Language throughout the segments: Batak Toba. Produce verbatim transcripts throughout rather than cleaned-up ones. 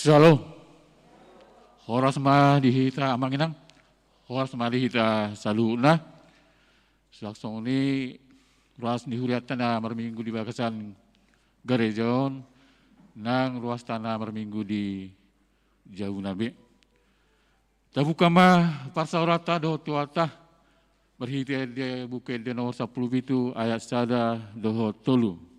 Syalom. Horas ma di hita amang inang. Horas ma di hita saluhutna. Suang songon i ruas ni hurianta na marminggu di bagasan gareja on, nang ruasta na marminggu di jabu na be. Tabuka ma parsaoranta dohot Tuhanta marhite ende, Buku Ende nomor sampulu pitu ayat sada dohot tolu.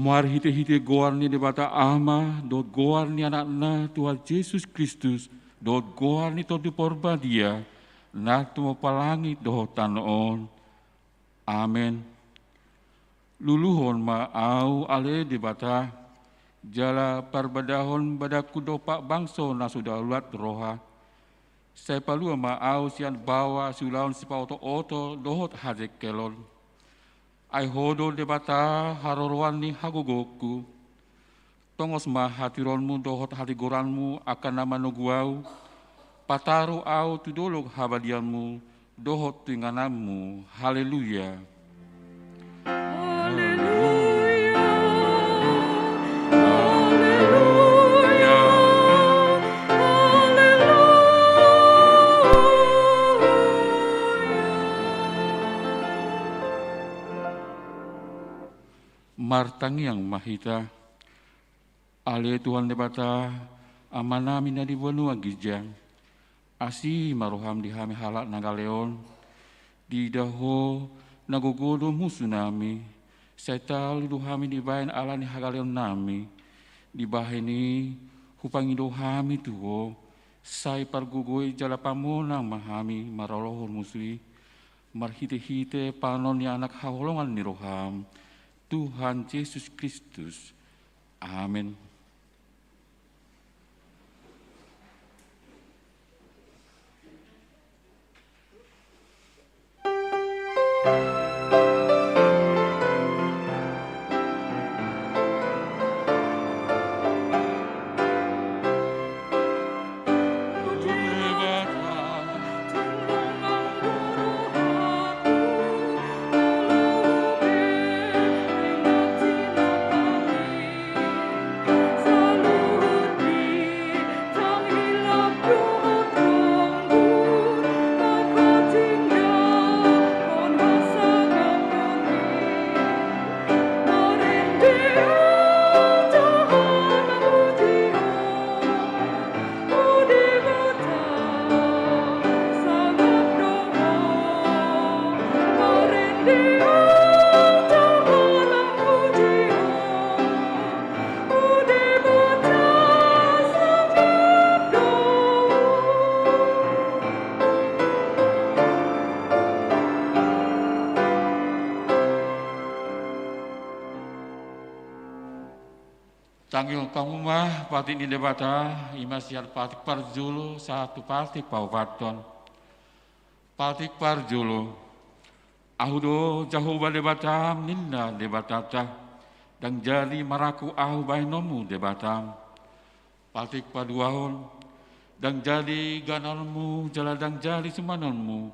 Marhite-hite goar ni Debata Ama dohot goar ni Anakna Tuhan Jesus Kristus dohot goar ni Tondi Porbadia, na tumompa langit dohot tano on. Amen. Luluhon ma ahu ale Debata, jala parbadahon badanku dompak bangso na so daulat roha. Sai palua ma ahu sian baoa siulaon sipaoto-oto dohot hajengkelon. Ai Ho do Debata haroroan ni hagogoonku. Tongos ma hatiuronmu dohot hatigoranmu angka na manogu ahu, pataru ahu tu dolok habadianmu dohot tu ingananmu. Haleluya. Haleluya. Haleluya. Haleluya. Martangiang ma hita. Ale Tuhan Debata, Amanami na di banua ginjang, asi ma roham di hami halak na gale on. Diida Ho na gogo do musunami, sai talu do hami dibahen ala ni hagaleonnami. Dibahen i hupangido hami tu Ho, sai pargogoi jala pamonang ma hami maralohon musu i, marhite-hite panon ni Anak haholongan ni roham, Tuhan Jesus Kristus. Amen. Tangihon hamu ma patik ni Debata, i ma sian patik parjolo sahat tu patik paopathon. Patik parjolo. Ahu do Jahowa Debatam, ninna Debatanta, ndang jadi marangkup ahu bahenonmu Debatam. Patik paduahon. Ndang jadi ganalmu jala ndang jadi sumanonmu,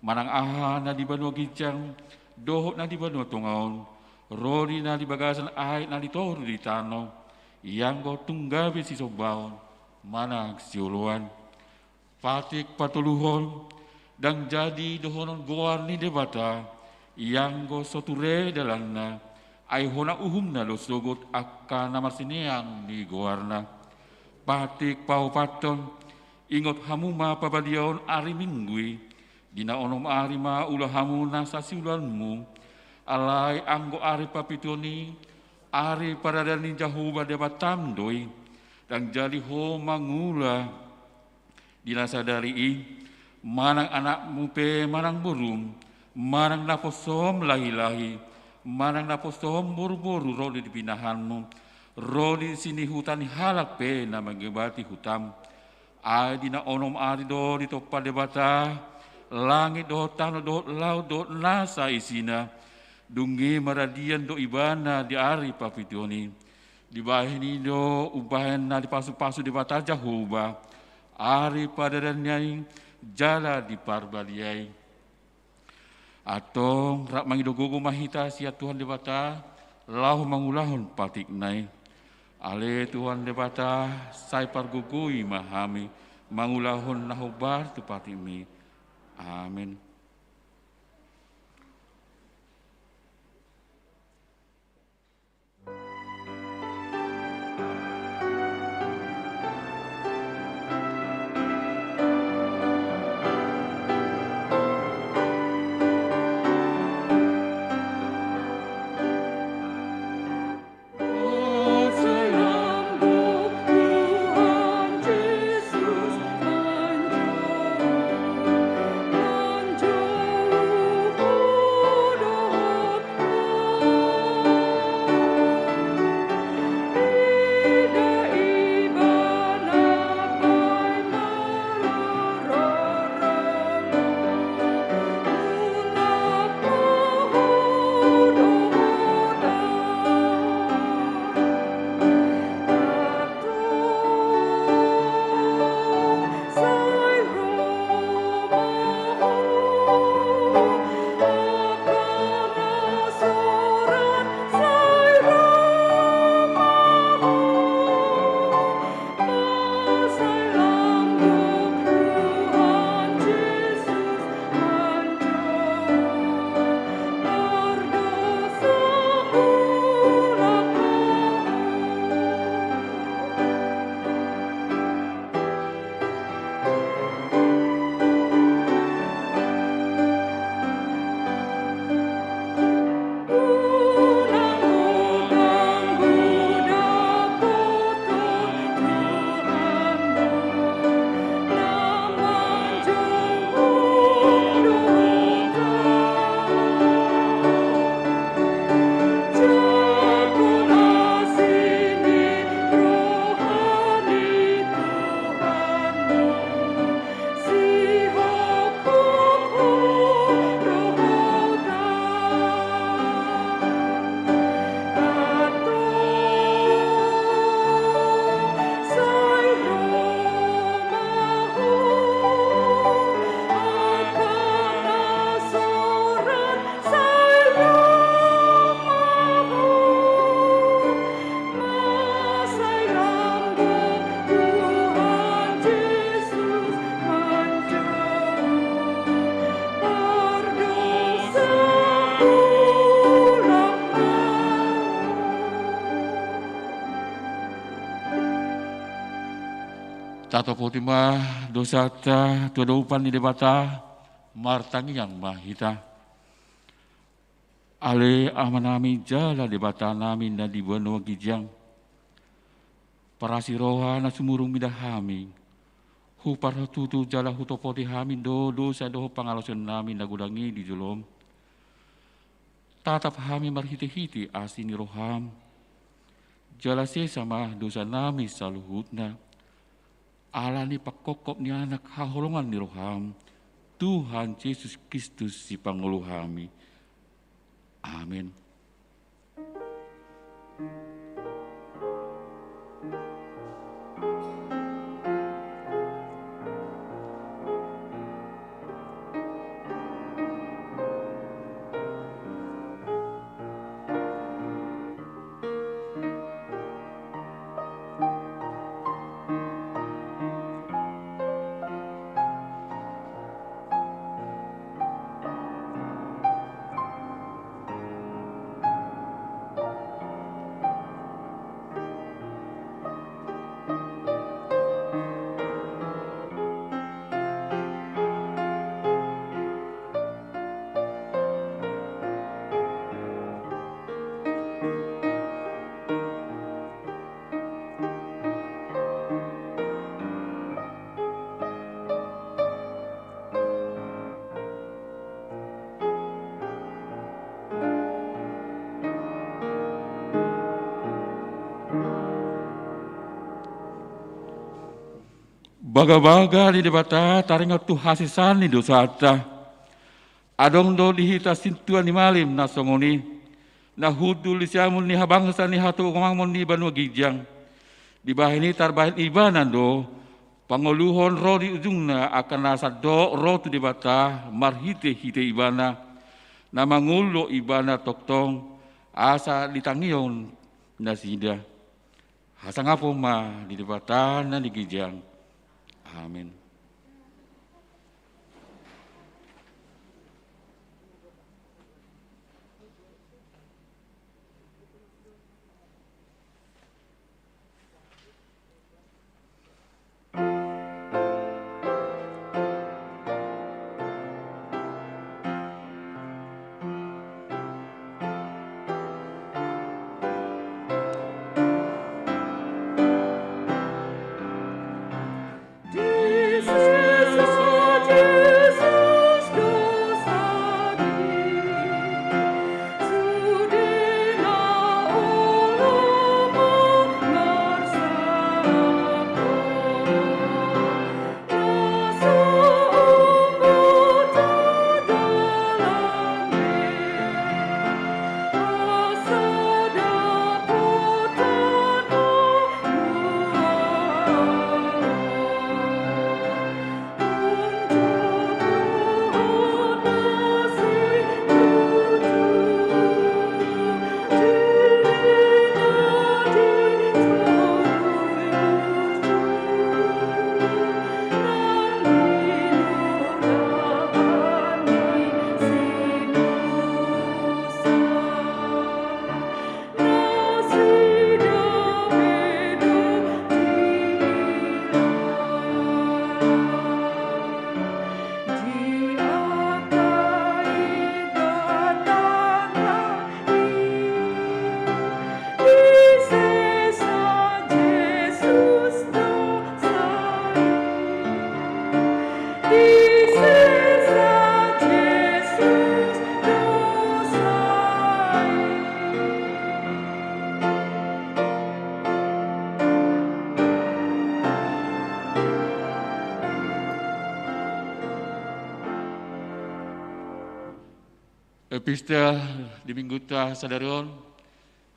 manang aha na di banua ginjang dohot na di banua tonga on, ro di na di bagasan aek na di toru di tano, ianggo tung gabe sisombaon manang sioloan. Patik patoluhon, ndang jadi dohonon goar ni Debata, ianggo so ture dalanna, ai hona uhumna do sogot angka na marsinean ni goarna. Patik paopathon, ingot hamu ma pabaliaon ari Minggu i, di na onom ari ma ula hamu nasa siulaonmu, alai anggo ari papituon i, ari paradaran ni Jahowa Debatam do i, ndang jadi ho mangula di na sadari i, manang anakmu pe manang borum, manang naposom lahilahi, manang naposom boruboru ro di pinahanmu, ro di sini huta ni halak pe na mangebati hutam. Ai di na onom ari do ditompa Debata langit dohot tano dohot laut dohot nasa isina, dung i maradian do ibana di ari papituon i. Dibahen i do umbahen na dipasupasu Debata Jahowa ari paradaranna i jala diparbaliai. Antong rap mangido gogo ma hita sian Tuhan Debata laho mangulahon patikna i. Ale Tuhan Debata, sai pargogoi ma hami mangulahon na hombar tu patikmi. Amen. Tatopoti ma dosanta tu adopan ni Debata, martangiang ma hita. Ale Amanami jala Debatanami na di banua ginjang, parasi roha na sumurung mida hami, huparhatutu jala hutopoti hami do dosa dohot pangalaosionnami na godang i di jolom. Tatap hami marhitehite asi ni roham, jala sesa ma dosanami saluhutna, ala ni pangkophop ni Anak haholongan ni roham, Tuhan Jesus Kristus Sipangolu hami. Amen. Bagabaga ni Debata taringot tu hasesaan ni dosanta. Adong do di hita sintua ni malim na songon i, na hundul di siamun ni habangsa ni hatogamon ni banua ginjang. Dibahen i tarbahen Ibana do pangoluhon ro di ujungna angka na sandok ro tu Debata marhitehite Ibana, na mangolu do Ibana tongtong asa ditangihon nasida. Hasangapon ma di Debata na di ginjang. Amin. Epistel di Minggunta sadari on,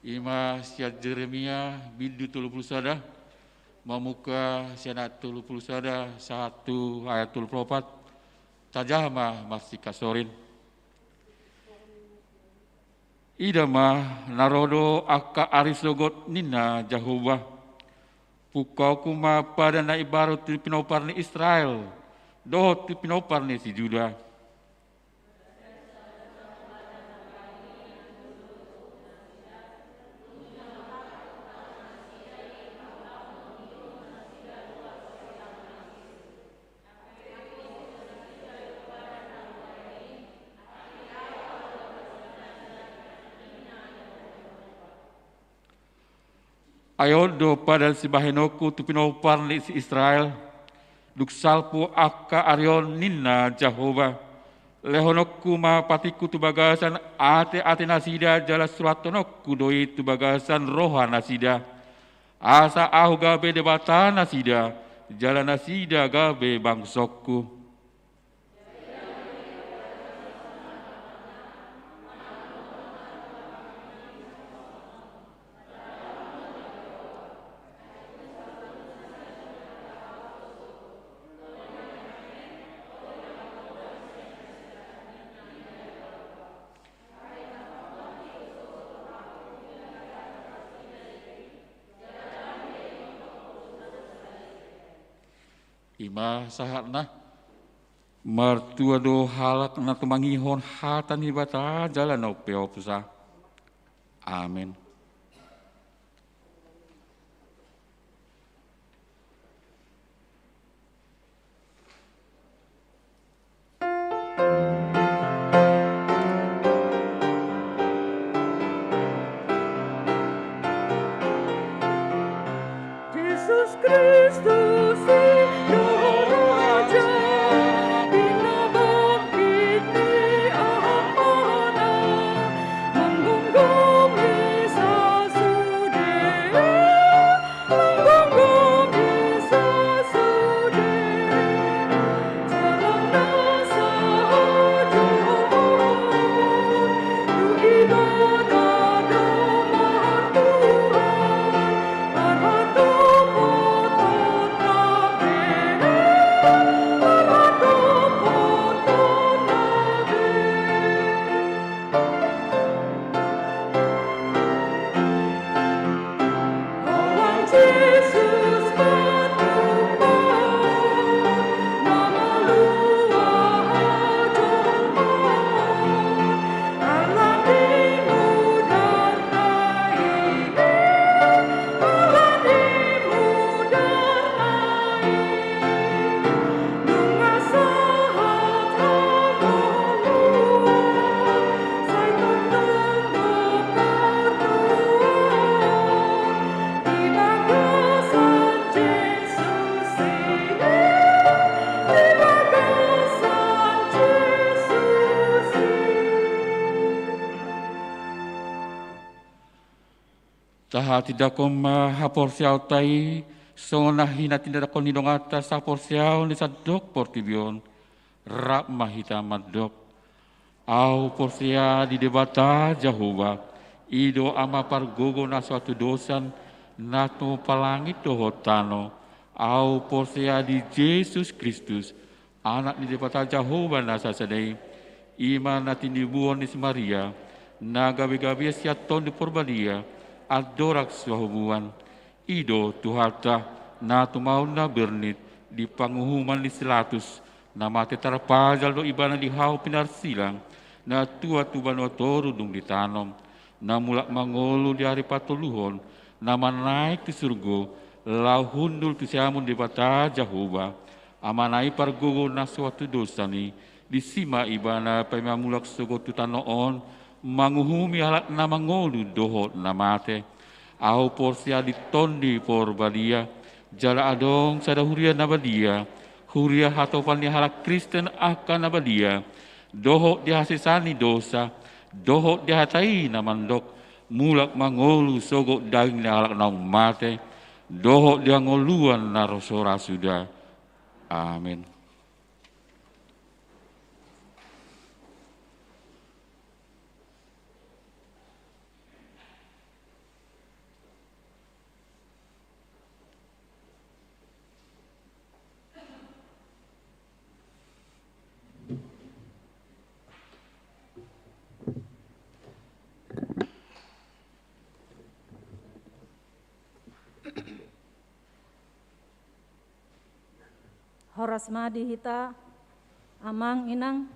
i ma sian Jeremia bindu tolu pulu sada, mamungka sian ayat tolu pulu sada sahat tu ayat tolu pulu opat. Tajaha ma marsikasorin. Ida ma, na ro do angka ari sogot ninna Jahowa. Pungkaonku ma padan na imbaru tu pinompar ni Israel dohot tu pinompar ni si Juda. Ai on do padan sibahenonku tu pinompar ni si Israel, dung salpu angka ari on ninna Jahowa. Lehononku ma patikku tu bagasan ateate nasida jala surathononku do i tu bagasan roha nasida. Asa ahu gabe Debata nasida, jala nasida gabe bangsongku. I ma sahatna. Martua do halak na tumangihon hata ni Debata jala na umpeopsa. Amen. Jesus Kristus i do raja, pinabangkit ni Amana, manggomgomi sasude, manggomgomi sasude. Tahatindangkon ma haporseaonta i, songon na hinatindanghon ni donganta saporseaon ni sandok portibi on, rap ma hita mandok. Ahu porsea di Debata Jahowa, i do Ama pargogo na so hatudosan, na tumompa langit dohot tano. Ahu porsea di Jesus Kristus, Anak ni Debata Jahowa na sasada i, i ma na tinibuhon ni si Maria, na gabe-gabe sian Tondi Porbadia, andorang so hahomuan. I do Tuhanta, na tumaon na bernit di panguhuman ni si Pilatus, na mate tarpajal do ibana di hau pinarsilang, na tua tu banua toru dung ditanom, na mulak mangolu di ari patoluhon, na manaek tu surgo, laho hundul tu siamun Debata Jahowa, Amana i pargogo na so hatudosan i, disi ma ibana paima mulak sogot tu tano on, manguhumi halak na mangolu dohot na mate. Ahu porsea di Tondi Porbadia, jala adong sada huria na badia, huria hatopan ni halak Kristen angka na badia, dohot di hasesaan ni dosa, dohot di hata i na mandok, mulak mangolu sogot daging ni halak naung mate, dohot di hangoluan na ro so ra suda. Amen. Horas ma di hita, amang inang,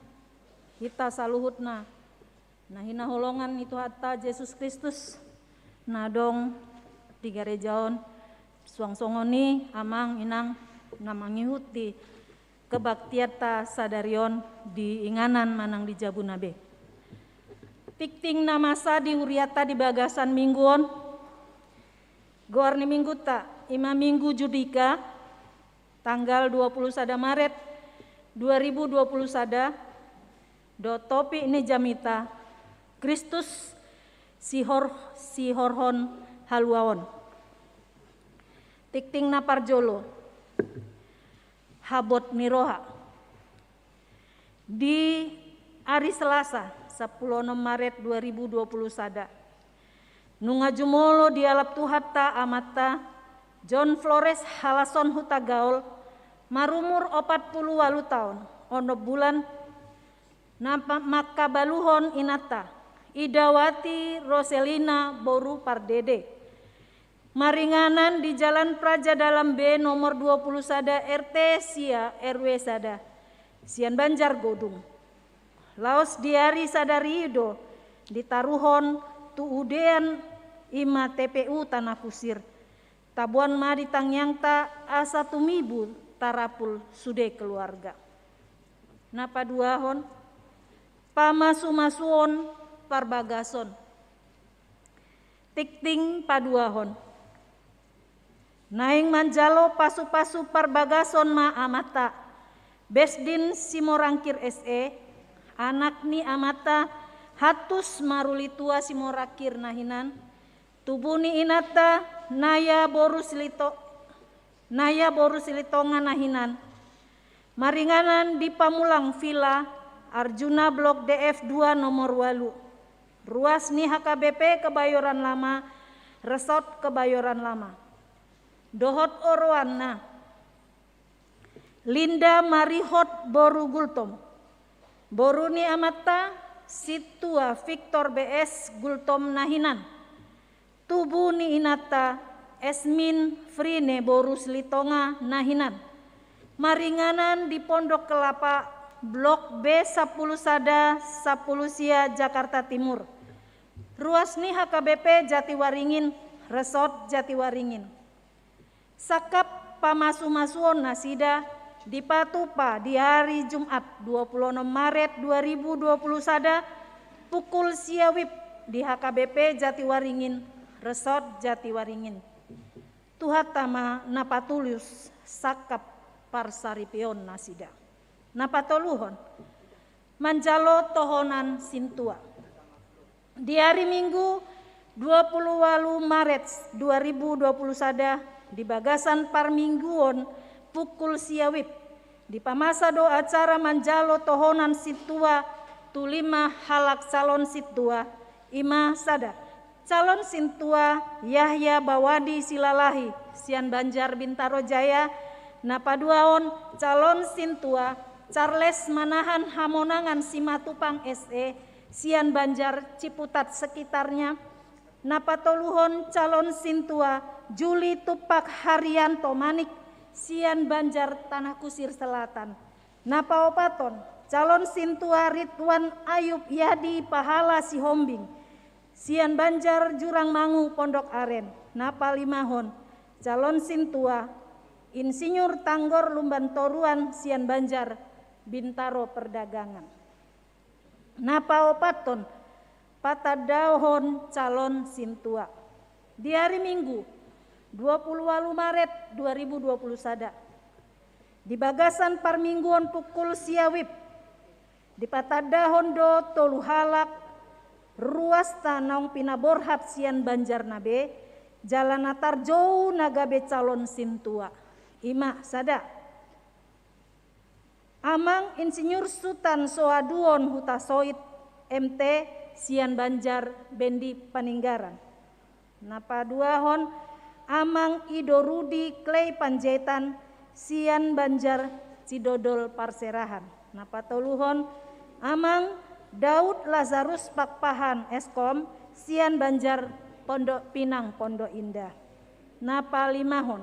hita saluhutna na hinaholongan ni Tuhanta Jesus Kristus, na adong di gareja on, suang songon i amang inang na mangihuti kebaktianta sadari on di inganan manang di jabuna be. Tingting na masa di hurianta di bagasan minggu on, goar ni minggunta, i ma Minggu Judika, tanggal dua puluh sada Maret dua ribu dua puluh sada, dohot topik ni jamita, Kristus sihor-, sihorhon haluaon. Tingting na parjolo, habot ni roha. Di ari Selasa, sampulu onom Maret dua ribu dua puluh sada, nunga jumolo dialap Tuhanta Amanta, John Flores Halason Hutagaol, marumur opat pulu ualu taon, onom bulan, na ma-, mangkabaluhon inanta, Idawati Roselina boru Pardede. Maringanan di Jalan Praja Dalam B nomor dua puluh sada R T sia R W sada, sian Banjar Godung. Laos di ari sadari i do ditaruhon tu udean, i ma T P U Tanah Kusir. Taboan ma di tangiangta asa tumibu tarapul sude keluarga. Na paduahon, pamasumasuon parbagason. Tingting paduahon. Naeng manjalo pasupasu parbagason ma amanta, Besdin Simorangkir S E, anak ni amanta Hatus Marulitua Simorangkir na hinan, tubu ni inanta Naya boru Silito-, Naya boru Silitonga na hinan, maringanan di Pamulang Villa, Arjuna Blok D F dua nomor ualu, ruas ni H K B P Kebayoran Lama, Resort Kebayoran Lama. Dohot oroanna, Linda Marihot boru Gultom, boru ni amanta Sintua Victor B S Gultom na hinan, tubu ni inanta Esmin Frine boru Silitonga na hinan, maringanan di Pondok Kelapa, Blok B sampulu sada, sampulu sia, Jakarta Timur, ruas ni H K B P Jatiwaringin, Resort Jatiwaringin. Sangkap pamasumasuon nasida dipatupa di ari Jumat, dua pulu onom Maret dua ribu dua pulu sada, pukul sia WIB di H K B P Jatiwaringin, Resort Jatiwaringin. Tuhanta ma na patulus sangkap parsaripeon nasida. Na patoluhon, manjalo tohonan sintua. Di ari Minggu, Dua puluh walu Maret dua ribu dua puluh sada, di bagasan parmingguon pukul sia wib, dipamasa do acara manjalo tohonan sintua tu lima halak calon sintua, ima sada, calon sintua Yahya Bawadi Silalahi, sian Banjar Bintaro Jaya, na paduahon calon sintua Charles Manahan Hamonangan Simatupang S E, sian Banjar Ciputat sekitarnya, na patoluhon calon sintua Juli Tumpak Haryanto Manik, sian Banjar Tanah Kusir Selatan. Na paopathon calon sintua Ridwan Ayub Yadi Pahala Sihombing, sian Banjar Jurangmangu Pondok Aren. Na palimahon calon sintua Insinyur Tanggor Lumban Toruan, sian Banjar Bintaro Perdagangan. Na paopathon, patandaon calon sintua. Di ari Minggu, dua puluh walu Maret dua ribu dua puluh sada, di bagasan parmingguon pukul sia wib, dipatandahon do tolu halak ruasta naung pinaborhat sian Banjar na be, jala na tarjou na gabe calon sintua. Ima sada, Amang Insinyur Sutan Soaduon Hutasoit, M T, sian Banjar Bendi Paninggaran. Na paduahon, Amang Ido Rudi Klei Panjaitan, sian Banjar Cidodol Parserahan. Na patoluhon, Amang Daud Lazarus Pakpahan, S Kom, sian Banjar Pondok Pinang Pondok Indah. Na palimahon,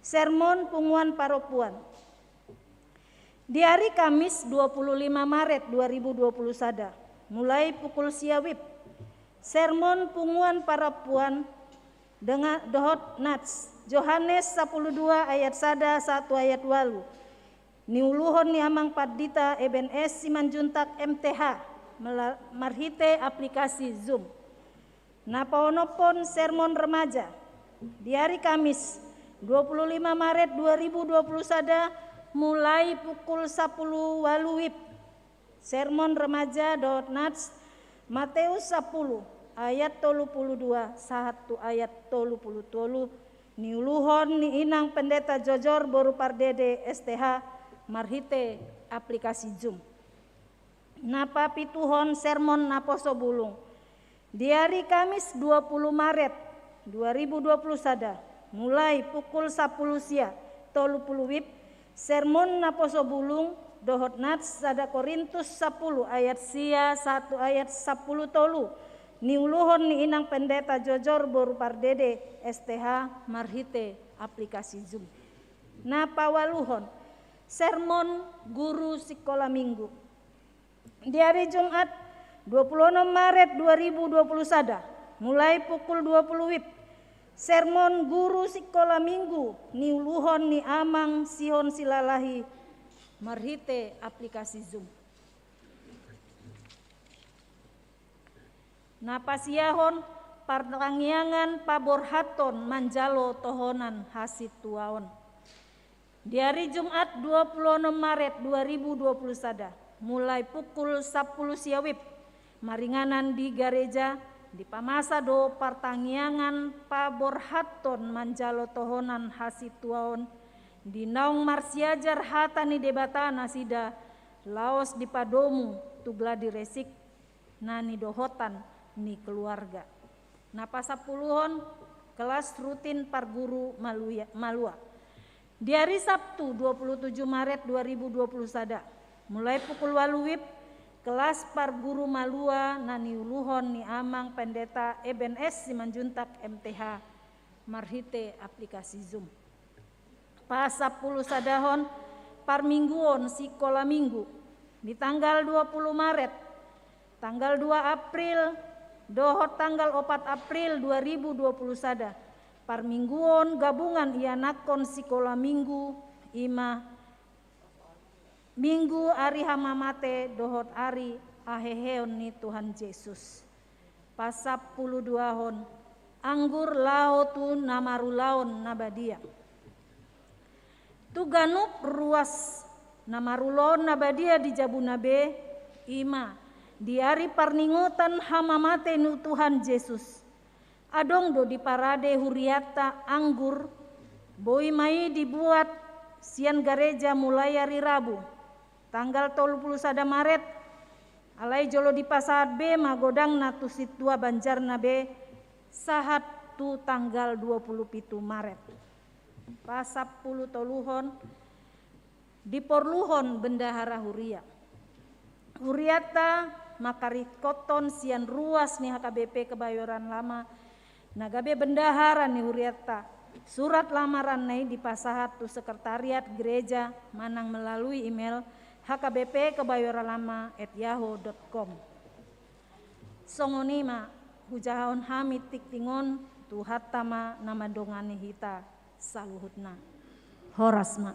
sermon punguan parompuan. Di ari Kamis dua puluh lima Maret dua ribu dua puluh sada, mulai pukul sia wib, sermon punguan parompuan dengan dohot nats, Johannes sapuluh dua ayat sada sahat tu ayat walu, niuluhon ni Amang Pandita Eben S Simanjuntak, M T H, mela-, marhite aplikasi Zoom. Na paonomhon, sermon remaja. Di ari Kamis, dua puluh lima Maret dua ribu dua puluh sada, mulai pukul sapuluh walu wib. Sermon remaja dohot nats, Mateus sapuluh ayat tolu puluh dua sahat tu ayat tolu puluh tolu, niuluhon ni Inang Pendeta Jojor Boru Pardede, S T H, marhite aplikasi Zoom. Na papituhon, sermon naposo bulung. Di ari Kamis dua puluh Maret dua ribu dua puluh sada, mulai pukul sapuluh sia tolu puluh wib, sermon naposo bulung dohot nats, sada Korintus sapuluh ayat sia sahat tu ayat sapuluh tolu, niuluhon ni Inang Pendeta Jojor Boru Pardede, S T H, marhite aplikasi Zoom. Na paualuhon, sermon guru sikola minggu. Di ari Jumat, dua puluh onom Maret dua ribu dua puluh sada, mulai pukul dua puluh wib, sermon guru sikola minggu niuluhon ni Amang Sihon Silalahi marhite aplikasi Zoom. Na pasiahon, partangiangan paborhathon manjalo tohonan hasintuaon. Di ari Jumat dua puluh onom Maret dua ribu dua puluh sada, mulai pukul sapuluh sia wib, maringanan di gareja, dipamasa do partangiangan paborhathon manjalo tohonan hasintuaon, di naung marsiajar hata ni Debata nasida, laos dipadomu tu gladi resik na nidohotan ni keluarga. Na pasampuluhon, kelas rutin parguru maluya-, malua. Di ari Sabtu dua puluh tujuh Maret dua ribu dua puluh sada, mulai pukul walu wib, kelas parguru malua na niuluhon ni Amang Pendeta Eben S Simanjuntak, M T H, marhite aplikasi Zoom. Pasampulusadahon, parmingguon sikola minggu, di tanggal dua puluh Maret, tanggal dua April, dohot tanggal opat April dua ribu dua puluh sada, parmingguon gabungan ianakhon sikola minggu, ima Minggu ari hamamate dohot ari haheheon ni Tuhan Jesus. Pasampuluduahon, anggur laho tu na marulaon na badia. Tu ganup ruas na marulaon na badia di jabuna be, ima di ari parningotan hamamate ni Tuhan Jesus, Adong do di parade hurianta anggur, boi ma i dibuat sian gareja mulai ari Rabu, tanggal tolu pulu sada Maret, alai jolo dipasahat be ma godangna tu sintua banjarna be, sahat tu tanggal dua pulu pitu Maret. Pasampulu toluhon, diporluhon bendahara huria. Hurianta mangkaringkothon sian ruas ni H K B P Kebayoran Lama, na gabe bendahara ni hurianta. Surat lamaranna i dipasahat tu sekretariat gereja manang melalui email H K B P Kebayoran Lama at yahoo dot com. Songon i ma hujahahon hami tingting on, Tuhanta ma na mandongani hita saluhutna. Horas ma.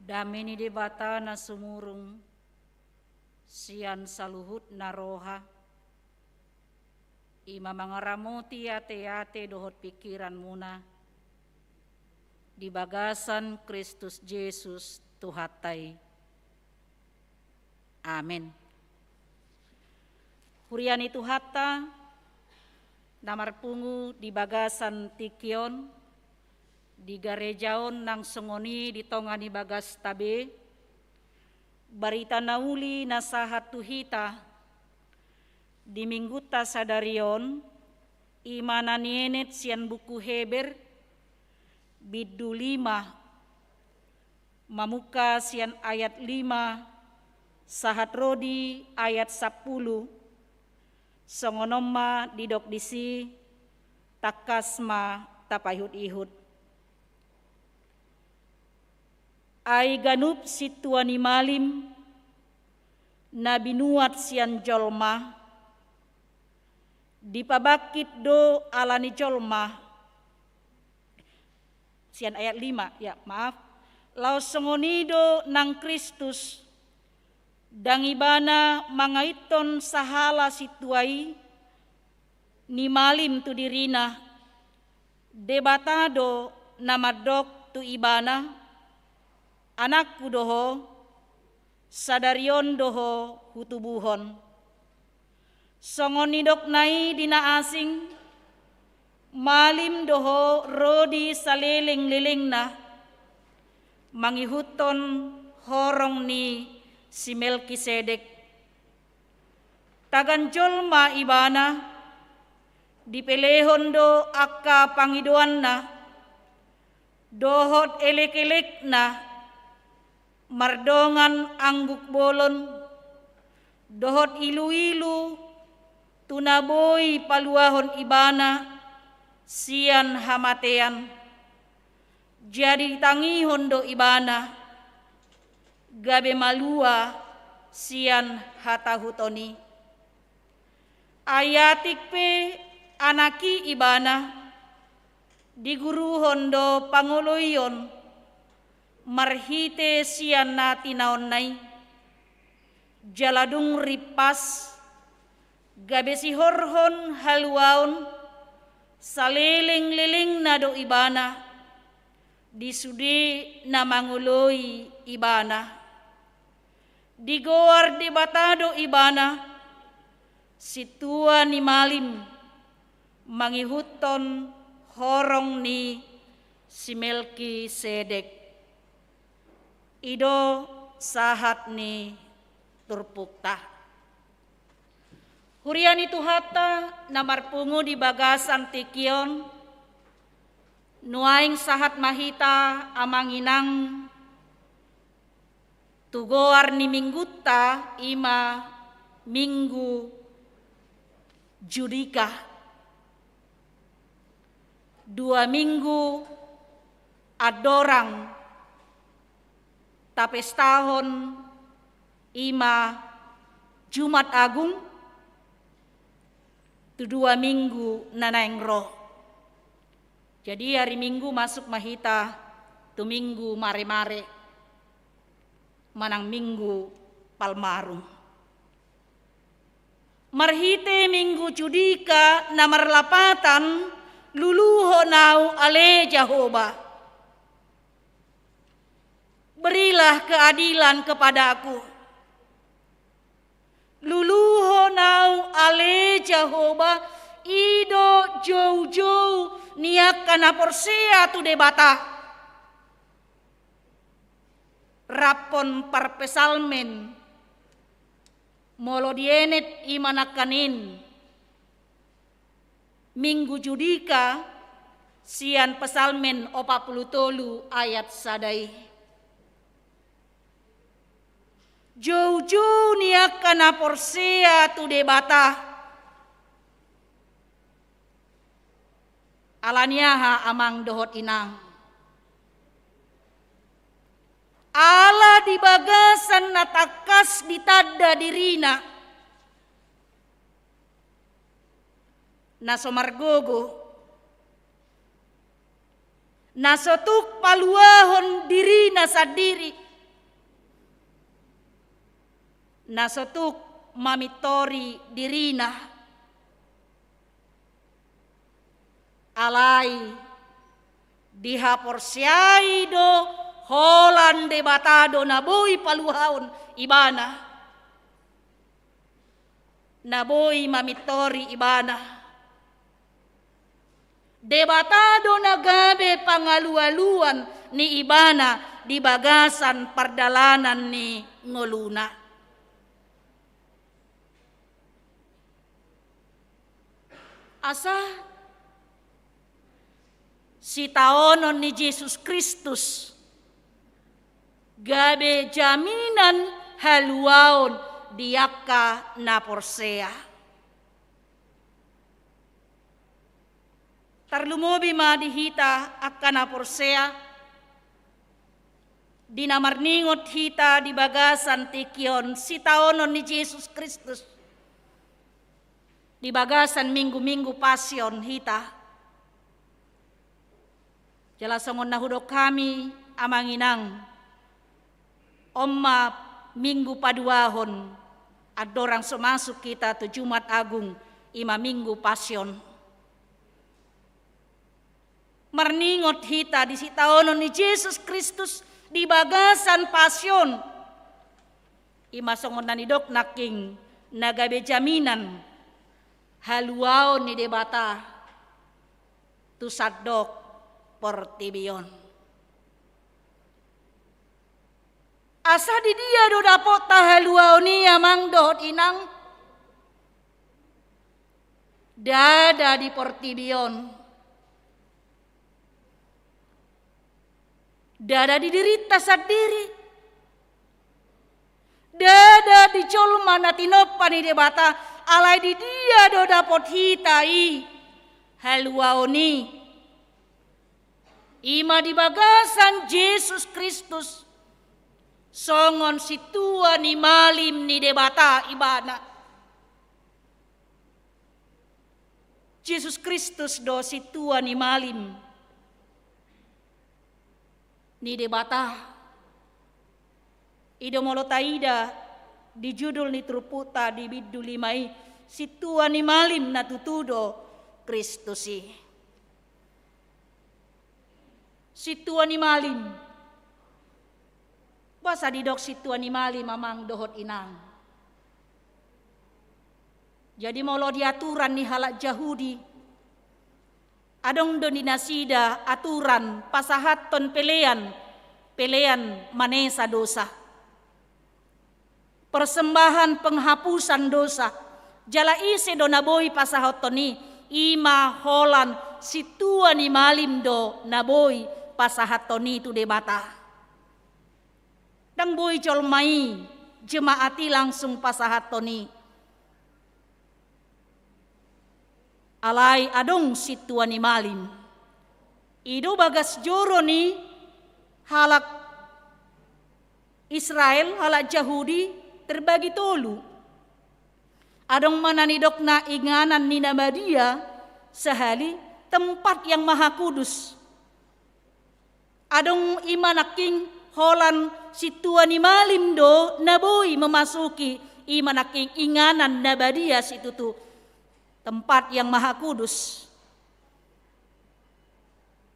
Dame ni Debata na sumurung sian saluhutna roha, i ma mangaramoti ateate dohot pingkiranmuna di bagasan Kristus Jesus Tuhanta i. Amen. Huria ni Tuhanta na marpungu di bagasan tingki on, di gareja on nang songon i di tonga ni bagasta be, barita na uli na sahat tu hita di minggunta sadari on, i ma na nienet sian buku Heber, bindu lima, mamungka sian ayat lima sahat ro di ayat sampulu. Songon on ma didok disi, tangkas ma tapaihutihut. Ai ganup sintua ni malim na binuat sian jolma, dipabangkit do ala ni jolma. Sian ayat lima, ya, maaf. Laos songon i do nang Kristus, ndang ibana mangaithon sahala sintua i ni malim tu dirina, Debata do na mandok tu ibana, "Anakku do ho, sadari on do ho hutubuhon." Songon nidokna i di na asing, malim do ho ro di salelenglelengna, mangihuthon horong ni si Melkisedek. Tagan jolma ibana, dipelehon do angka pangidoanna, dohot elekelekna, mardongan angguk bolon, dohot iluilu, tu na boi paluahon ibana sian hamatean. Jadi ditangihon do ibana, gabe malua sian hatahuton i. Ai atik pe anak i ibana, Diguruhon do pangoloion marhite sian na tinaonna i, jala dung rimpas, gabe sihorhon haluaon salelenglelengna do ibana di sude na mangoloi ibana. Digoar Debata do ibana sintua ni malim, mangihuthon horong ni si Melkisedek. I do sahat ni turpukta. Huria ni Tuhanta na marpungu di bagasan tingki on, nuaeng sahat ma hita, amang inang, tu goar ni minggunta, i ma Minggu Judika. Dua minggu andorang tapestahon, i ma Jumat Agung, tu dua minggu na naeng ro. Jadi, ari Minggu masuk ma hita tu Minggu Maremare, manang Minggu Palmarum. Marhite Minggu Judika na marlapatan, luluhon ahu, ale Jahowa. Berilah keadilan kepadaku. Luluhon ahu, ale Jahowa, i do joujou ni angka na porsea tu Debata. Raphon parpsalmen, molo dienet i ma nangkaning Minggu Judika sian Psalmen opat pulu tolu ayat sada i. Joujou ni angka na porsea tu Debata. Ala ni aha, amang dohot inang? Ala di bagasan na tangkas ditanda dirina, na so margogo, na so tuk paluahon dirina sandiri, na so tuk mamintori dirina. Alai dihaporseai do holan Debata do na boi paluahon ibana, na boi mamintori ibana. Debata do na gabe pangalualuan ni ibana di bagasan pardalanan ni ngoluna. Asa sitaonon ni Jesus Kristus gabe jaminan haluaon di angka na porsea. Tarlumobi ma di hita angka na porsea, di na marningot hita di bagasan tingki on sitaonon ni Jesus Kristus, di bagasan minggu-minggu Pasion hita. Jala songon na hudok hami, amang inang, on ma minggu paduahon andorang so masuk hita tu Jumat Agung, i ma Minggu Pasion. Marningot hita di sitaonon ni Jesus Kristus di bagasan Pasion, i ma songon na nidok nangkin na gabe jaminan haluaon ni Debata tu sandok portibi on. Asa di dia do dapotta haluaon i, amang dohot inang? Ndada di portibi on. Ndada di dirinta sandiri. Ndada di jolma na tinompa ni Debata, alai di dia do dapot hita i haluaon i? I ma di bagasan Jesus Kristus, songon sintua ni malim ni Debata ibana. Jesus Kristus do sintua ni malim ni Debata. I do molo taida di judul ni turpukta di bindu lima i, sintua ni malim na tutu do Kristus i. Sintua ni malim. Boasa didok sintua ni malim, amang dohot inang? Jadi molo di aturan ni halak Jahudi, adong do di nasida aturan pasahathon pelean, pelean manesa dosa. Persembahan penghapusan dosa. Jala ise do na boi pasahathon i? I ma holan sintua ni malim do na boi pasahathon i tu Debata. Ndang boi jolma i, jemaat i langsung pasahathon i. Alai adong sintua ni malim. I do bagas joro ni halak Israel, halak Jahudi, terbagi tolu. Adong ma na nidokna inganan ni na badia, sahali tempat yang maha kudus. Adong i ma nangkin holan sintua ni malim do na boi memasuki, i ma nangkin inganan na badia situtu, tempat yang maha kudus.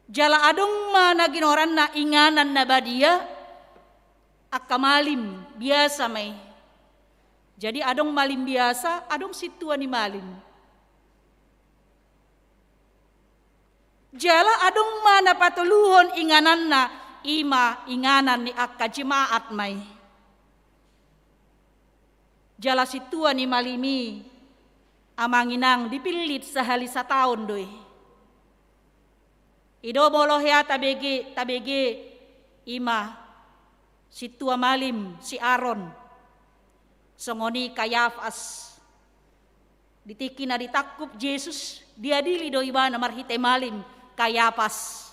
Jala adong ma na ginoaranna inganan na badia, angka malim biasa ma i. Jadi adong malim biasa, adong sintua ni malim. Jala adong ma na patoluhon ingananna, i ma inganan ni angka jemaat ma i. Jala sintua ni malim i, amang inang, dipillit sahali sataon do i. I do molo hea tabege, tabege i ma sintua malim si Aron, songon i Kayafas. Di tingki na ditangkup Jesus, diadili do ibana marhite malim Kayafas.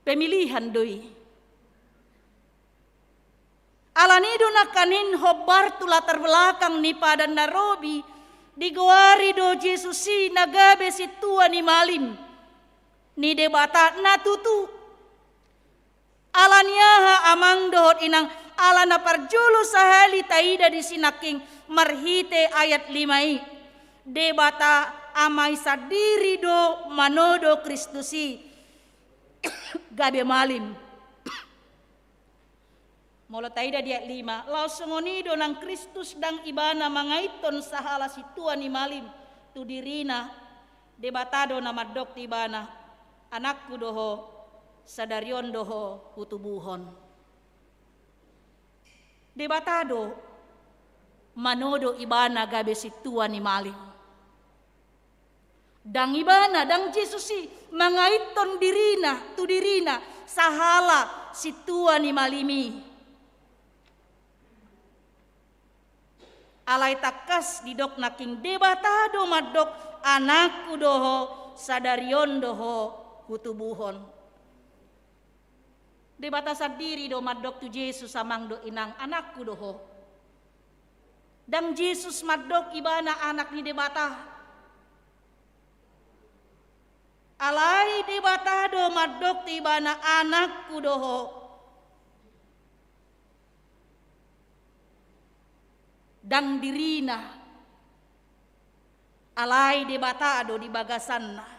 Pemilihan do i. Alani do nangkaning hombar tu latar belakang ni Padan na Robi, digoari do Jesus i na gabe sintua ni malim ni Debata na tutu. Alani aha, amang dohot inang? Ala na parjolo sahali taida disi nangkin marhite ayat lima i, Debata Ama i sandiri do manodo Kristus i gabe malim. Molo taida di ayat lima, laos songon i do nang Kristus, ndang ibana mangaithon sahala sintua ni malim tu dirina. Debata do na mandok tu ibana, Anakku do ho, sadari on do ho hutubuhon. Debata do manodo ibana gabe sintua ni malim. Ndang ibana, ndang Jesus i mangaithon dirina tu dirina sahala sintua ni malim i. Alai tangkas didok nangkin, Debata do mandok, Anakku do ho, sadari on do ho hutubuhon. Debata sandiri do mandok tu Jesus, amang dohot inang, Anakku do ho. Ndang Jesus mandok ibana anak ni Debata. Alai Debata do mandok tu ibana, Anakku do ho. Ndang dirina, alai Debata do di bagasanna.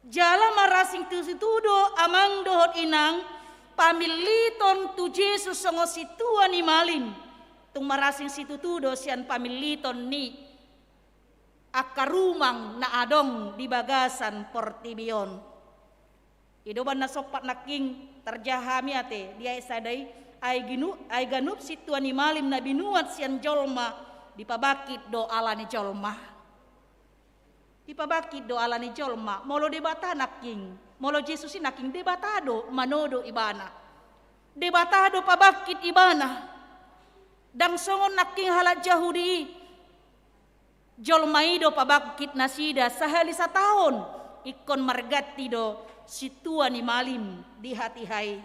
Jala marasing tu situtu do, amang dohot inang, pamilliton tu Jesus songon sintua ni malim. Tung marasing situtu do sian pamilliton ni angka rumang na adong di bagasan portibi on. I do umbahen na sompat nangkin tarjaha hami ate di ayat sada i, ai ginu-, ai ganup sintua ni malim na binuat sian jolma, dipabangkit do ala ni jolma. Dipabangkit do ala ni jolma. Molo Debata nangkin, molo Jesus i nangkin, Debata do manodo ibana. Debata do pabangkit ibana. Ndang songon nangkin halak Jahudi i. Jolma i do pabangkit nasida sahali sataon, ingkon marganti do sintua ni malim di hatiha i.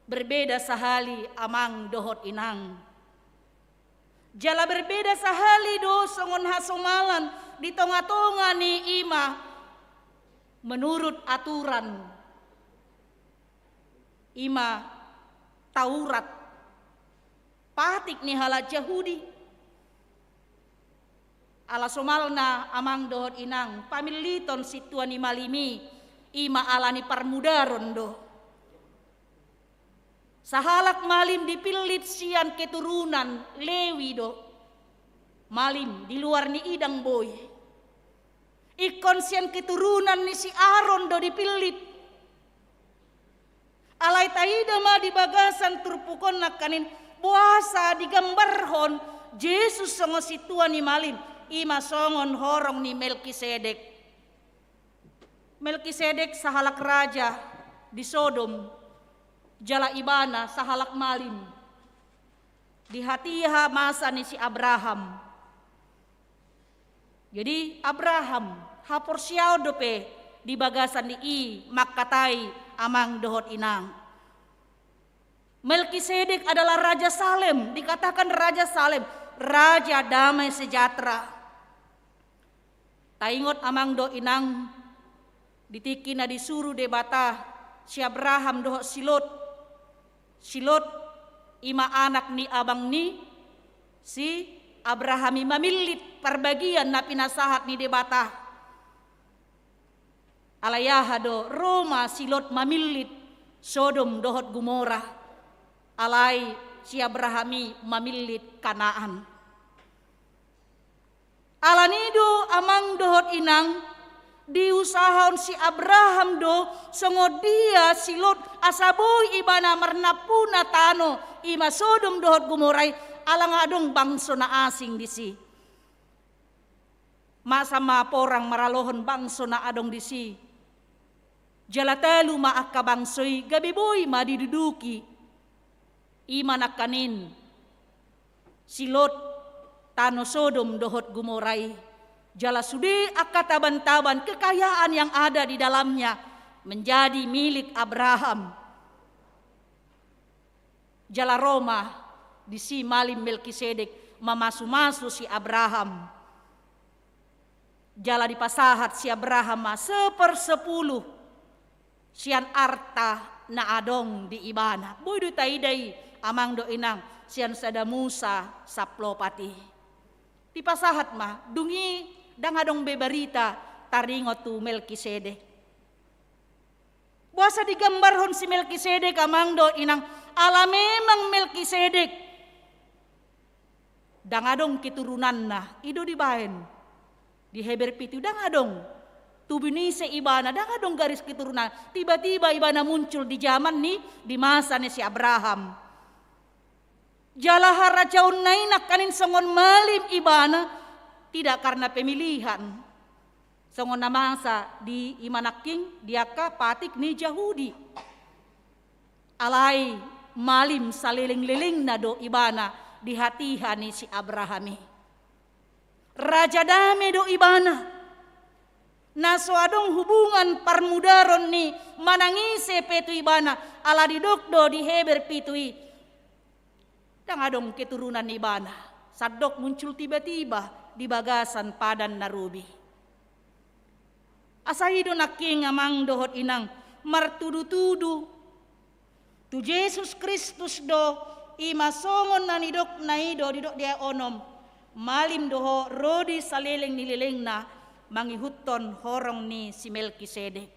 Berbeda sahali, amang dohot inang. Jala berbeda sahali do songon hasomalan di tonga-tonga ni i ma menurut aturan, ima Taurat, patik ni halak Jahudi. Ala somalna amang dohot inang, pamilliton sintua ni malim i, ima ala ni parmudaron do. Sahalak malim dipillit sian keturunan Lewi do. Malim di luar ni i ndang boi. Ingkon sian keturunan ni si Aron do dipillit. Alai taida ma di bagasan turpuk on nangkaning, boasa digambarhon Jesus songon sintua ni malim, ima songon horong ni Melkisedek. Melkisedek sahalak raja di Sodom, jala ibana sahalak malim di hatiha masa ni si Abraham. Jadi Abraham, haporseaon dope di bagasan ni i mangkatai, amang dohot inang. Melkisedek adalah Raja Salem, dikatakan Raja Salem, Raja Damai Sejahtera. Taingot amang dohot inang, di tingki na disuru Debata si Abraham dohot si Lot. Si Lot ima anak ni abang ni si Abraham i, mamillit parbagian na pinasahat ni Debata. Alai aha do, ro ma si Lot mamillit Sodom dohot Gomora. Alai si Abraham i mamillit Kanaan. Alani do amang dohot inang, diusahahon si Abraham do songon dia si Lot asa boi ibana marnampuna tano ima Sodom dohot Gomora i, ala nga adong bangso na asing disi. Masa ma porang maralohon bangso na adong disi. Jala talu ma angka bangso i, gabe boi ma diduduki. Ima nangkaning si Lot, tano Sodom dohot Gomora i, jala sude angka taban-taban kekayaan yang ada di dalamnya menjadi milik Abraham. Jala ro ma disi malim Melkisedek mamasu-masu si Abraham. Jala dipasahat si Abraham ma sepersepuluh sian arta na adong di ibana. Boi do taida i amang dohot inang, sian sada Musa sampulu opat i. Dipasahat ma, dung i ndang adong be barita taringot tu Melkisedek. Boasa digambarhon si Melkisedek amang dohot inang, ala memang Melkisedek ndang adong keturunanna, i do dibaen. Di Heber pitu ndang adong. Tubu ni ise ibana, ndang adong garis keturunan. Tiba-tiba ibana muncul di zaman ni, di masa ni si Abraham. Jala harajaonna i nangkaning songon malim ibana, tidak karena pemilihan. Songon na masa di ima nangkin di angka patik ni Jahudi. Alai malim saleleng-lelengna do ibana di hatiha ni si Abraham i. Raja dame do ibana. Na so adong hubungan parmudaron ni manang ise pe tu ibana, ala didok do di Heber pitu i, ndang adong keturunan ni ibana. Sandok muncul tiba-tiba di bagasan padan na robi. Asa i do nangkin amang dohot inang, martudu-tudu tu Jesus Kristus do, ima songon na nidokna i do, didok di ayat onom, malim do ho ro di saleleng ni lelengna mangihuthon horong ni si Melkisedek.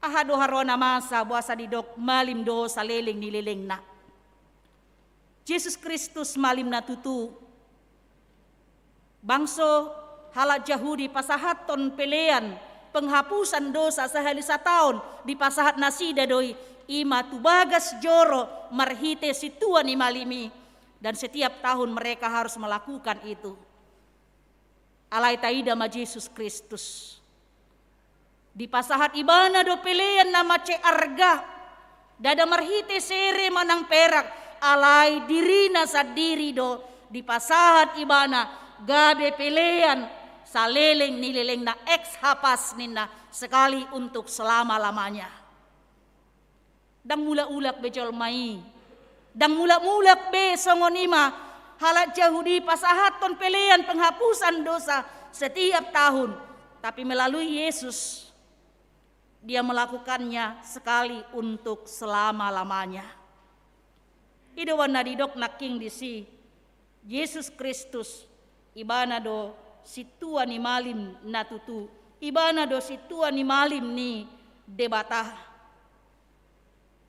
Aha do haroro na masa boasa didok malim do ho saleleng ni lelengna? Jesus Kristus malim na tutu. Bangso halak Jahudi pasahathon pelean penghapusan dosa sahali sataon, dipasahat nasida do i, ima tu bagas joro marhite sintua ni malim i, dan setiap tahun mereka harus melakukan itu. Alai taida ma Jesus Kristus. Dipasahat ibana do pelean na mansai arga, ndada marhite sere manang perak, alai dirina sandiri do dipasahat ibana gabe pelean saleleng ni lelengna, ex hapas ninna, sekali untuk selama-lamanya. Ndang mulak-ulak be jolma i. Ndang mulak-mulak be songon i ma halak Jahudi pasahathon pelean penghapusan dosa setiap tahun. Tapi melalui Yesus, Dia melakukannya sekali untuk selama-lamanya. I do umbahen na didok nangkin disi, Jesus Kristus, Ibana do sintua ni malim na tutu, Ibana do sintua ni malim ni Debata.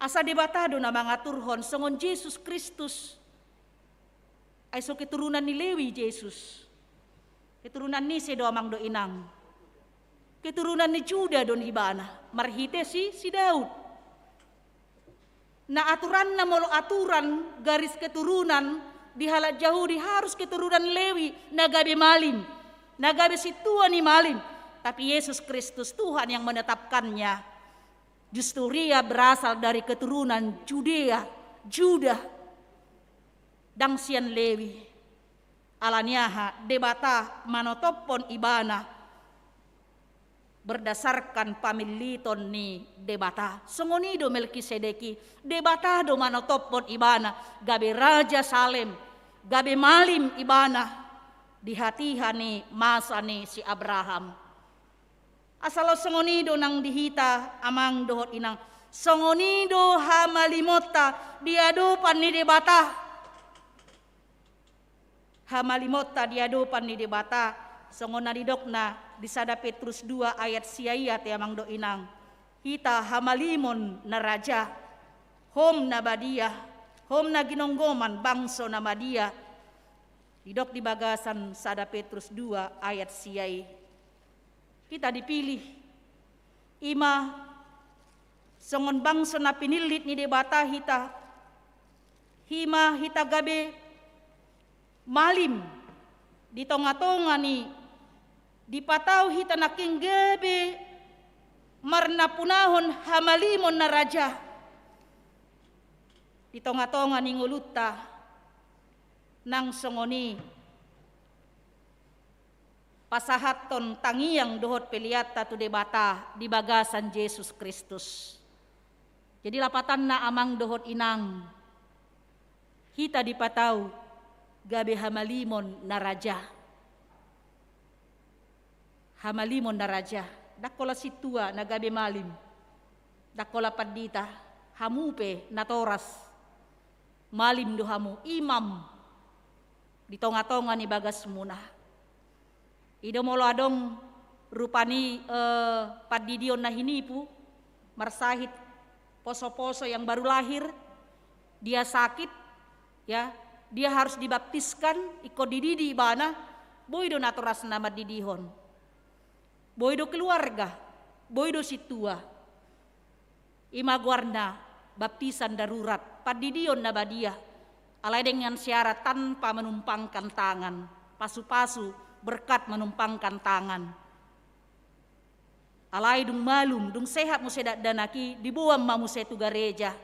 Asa Debata do na mangaturhon songon Jesus Kristus. Ai so keturunan ni Lewi Jesus. Keturunan ni ise do, amang dohot inang? Keturunan ni Juda do ibana, marhite si, si Daud. Na aturanna molo aturan garis keturunan di halak Jahudi harus keturunan Lewi na gabe malim, na gabe sintua ni malim. Tapi Yesus Kristus Tuhan yang menetapkannya. Justru ia berasal dari keturunan Judea, Juda. Ndang sian Lewi. Ala ni aha? Debata manotophon ibana berdasarkan pamilliton ni Debata. Songon i do Melkisedek i, Debata do manotophon ibana gabe raja Salem, gabe malim ibana di hatiha ni masa ni si Abraham. Asa laos songon i do nang di hita, amang dohot inang. Songon i do hamalimonta di adopan ni Debata. Hamalimonta di adopan ni Debata, songon na nidokna di sada Petrus dua ayat sia i ate, amang dohot inang. Hita hamalimon na raja, hom na badia, hom na ginonggoman, bangso na badia. Didok di bagasan sada Petrus dua ayat sia i. Hita dipilih. I ma songon bangso na pinillit ni Debata hita. I ma hita gabe malim di tonga-tonga ni, dipatau hita nangkin gabe marnapunahon hamalimon na raja di tonga-tonga ni ngolunta. Nang songon i pasahathon tangiang dohot peleanta tu Debata di bagasan Jesus Kristus. Jadi lapatanna, amang dohot inang, hita dipatau gabe hamalimon na raja. Hamalimon na raja, ndang holan sintua na gabe malim, ndang holan pandita, hamu pe natoras malim do hamu, imam di tonga-tonga ni bagasmuna. I do molo adong rupani, eh, pandidion na hinipu, marsahit poso-poso yang baru lahir, dia sakit, ya, dia harus dibaptiskan, ingkon dididi ibana, boi do natorasna mandidihon. Boi do keluarga, boi do sintua. I ma goarna baptisan darurat, pandidion na badia. Alai dengan syarat tanpa menumpangkan tangan, pasu-pasu, berkat menumpangkan tangan. Alai dung malum, dung sehat muse dakdanak i, diboan ma muse tu gareja.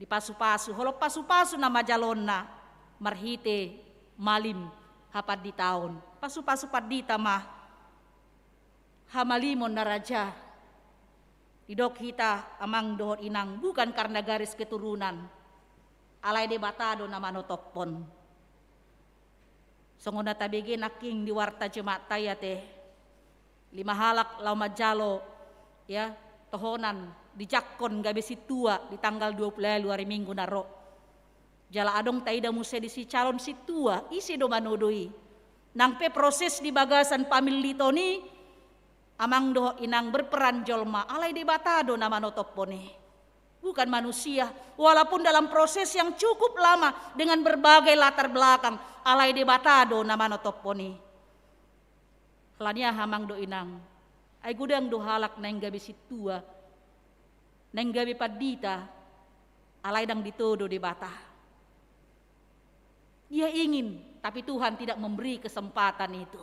Dipasu-pasu, holong pasu-pasu nama jaloonna, marhite malim hapanditaon. Pasu-pasu pandita ma hamalimon na raja. Didok hita, amang dohot inang, bukan karena garis keturunan. Alai Debata do na manotophon. Songon na tabege nangkin di warta Jumaatta i ate, lima halak laho manjalo, ya, tohonan dijangkon gabe sintua di tanggal dua puluh ualu ari Minggu na ro. Jala adong taida muse disi calon sintua, ise do manodo i? Nang pe proses di bagasan pamilliton i, amang dohot inang, berperan jolma, alai Debata do na manotophon i. Bukan manusia, walaupun dalam proses yang cukup lama dengan berbagai latar belakang, alai Debata do na manotophon i. Ala ni aha, amang dohot inang? Ai godang do halak naeng gabe sintua, naeng gabe pandita, alai ndang ditodo Debata. Dia ingin, tapi Tuhan tidak memberi kesempatan itu.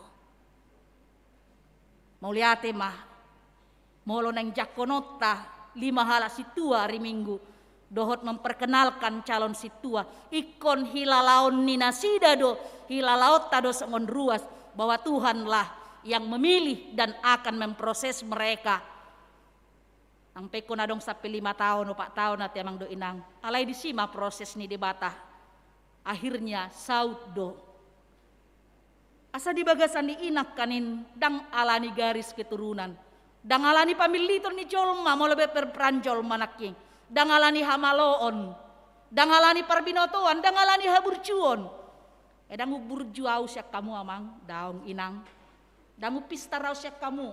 Mauliate ma, molo naeng jangkononta lima halak sintua ari Minggu, dohot memperkenalkan calon sintua, ingkon hilalaon ni nasida do, hilalaonta do songon ruas, bahwa Tuhanlah yang memilih dan akan memproses mereka. Nang pe ingkon adong sampe lima taon, opat taon ate, amang dohot inang. Alai disi ma proses ni Debata. Akhirnya saut do. Asa di bagasan ni i nangkaning, ndang ala ni garis keturunan. Ndang alani pamilliton ni jolma, molo be per-, peran jolma nangkin. Ndang alani hamaloon, ndang alani parbinotoan, ndang alani haburjuon. Ndang umburju au sian hamu amang, daong inang. Ndang umpistar au sian hamu.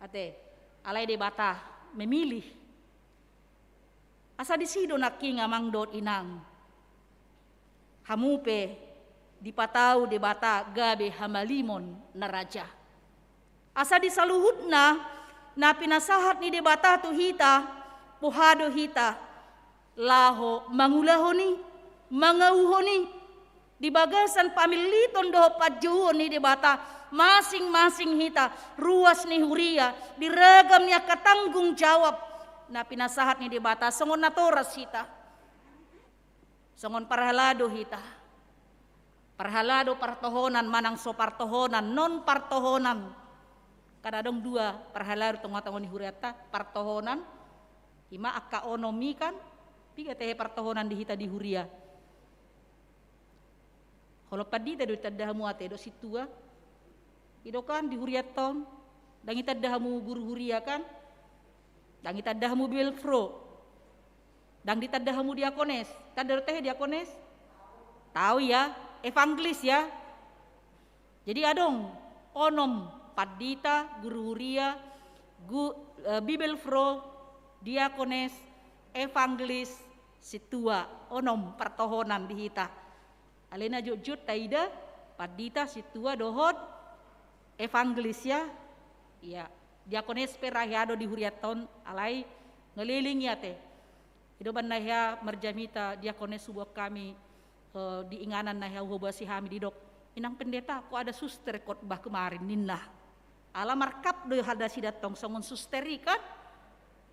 Ate, alai Debata memilih. Asa disi do nangkin amang dohot inang. Hamu pe dipatau Debata gabe hamalimon na raja. Asa di saluhutna na pinasahat ni Debata tu hita, boha do hita laho mangulahon i, mangauhon i, di bagasan pamilliton dohot panjouon ni Debata, masing-masing hita, ruas ni huria, di ragam ni angka tanggung jawab na pinasahat ni Debata, songon natoras hita. Songon parhalado hita. Parhalado partohonan manang so partohonan, non partohonan. Kan adong dua parhalado tonga-tonga ni hurianta, partohonan, ima angka onom i kan, piga tehe partohonan di hita di huria. Holong pandita do ditanda hamu ate, dohot sintua. I do kan di hurianta on, ndang ditanda hamu guru huria kan? Ndang ditanda hamu bibelvrouw. Ndang ditanda hamu diakones. Tanda do tehe diakones? Tau ya, evangelis ya. Jadi adong onom, pandita, guru huria, gu-, eh, bibelvrouw, diakones, evangelis, sintua, onom partohonan di hita. Alai na jotjot taida, pandita, sintua dohot evangelis ya. Iya, diakones pe ra hea do di hurianta on, alai ngelilingkon i ate. I do umbahen na hea marjamita diakones huboan hami, eh, di inganan na hea huboan hami didok, "Inang pendeta, kok ada suster khotbah kemarin?" ninna. Ala markap do nasida tong songon suster i kan?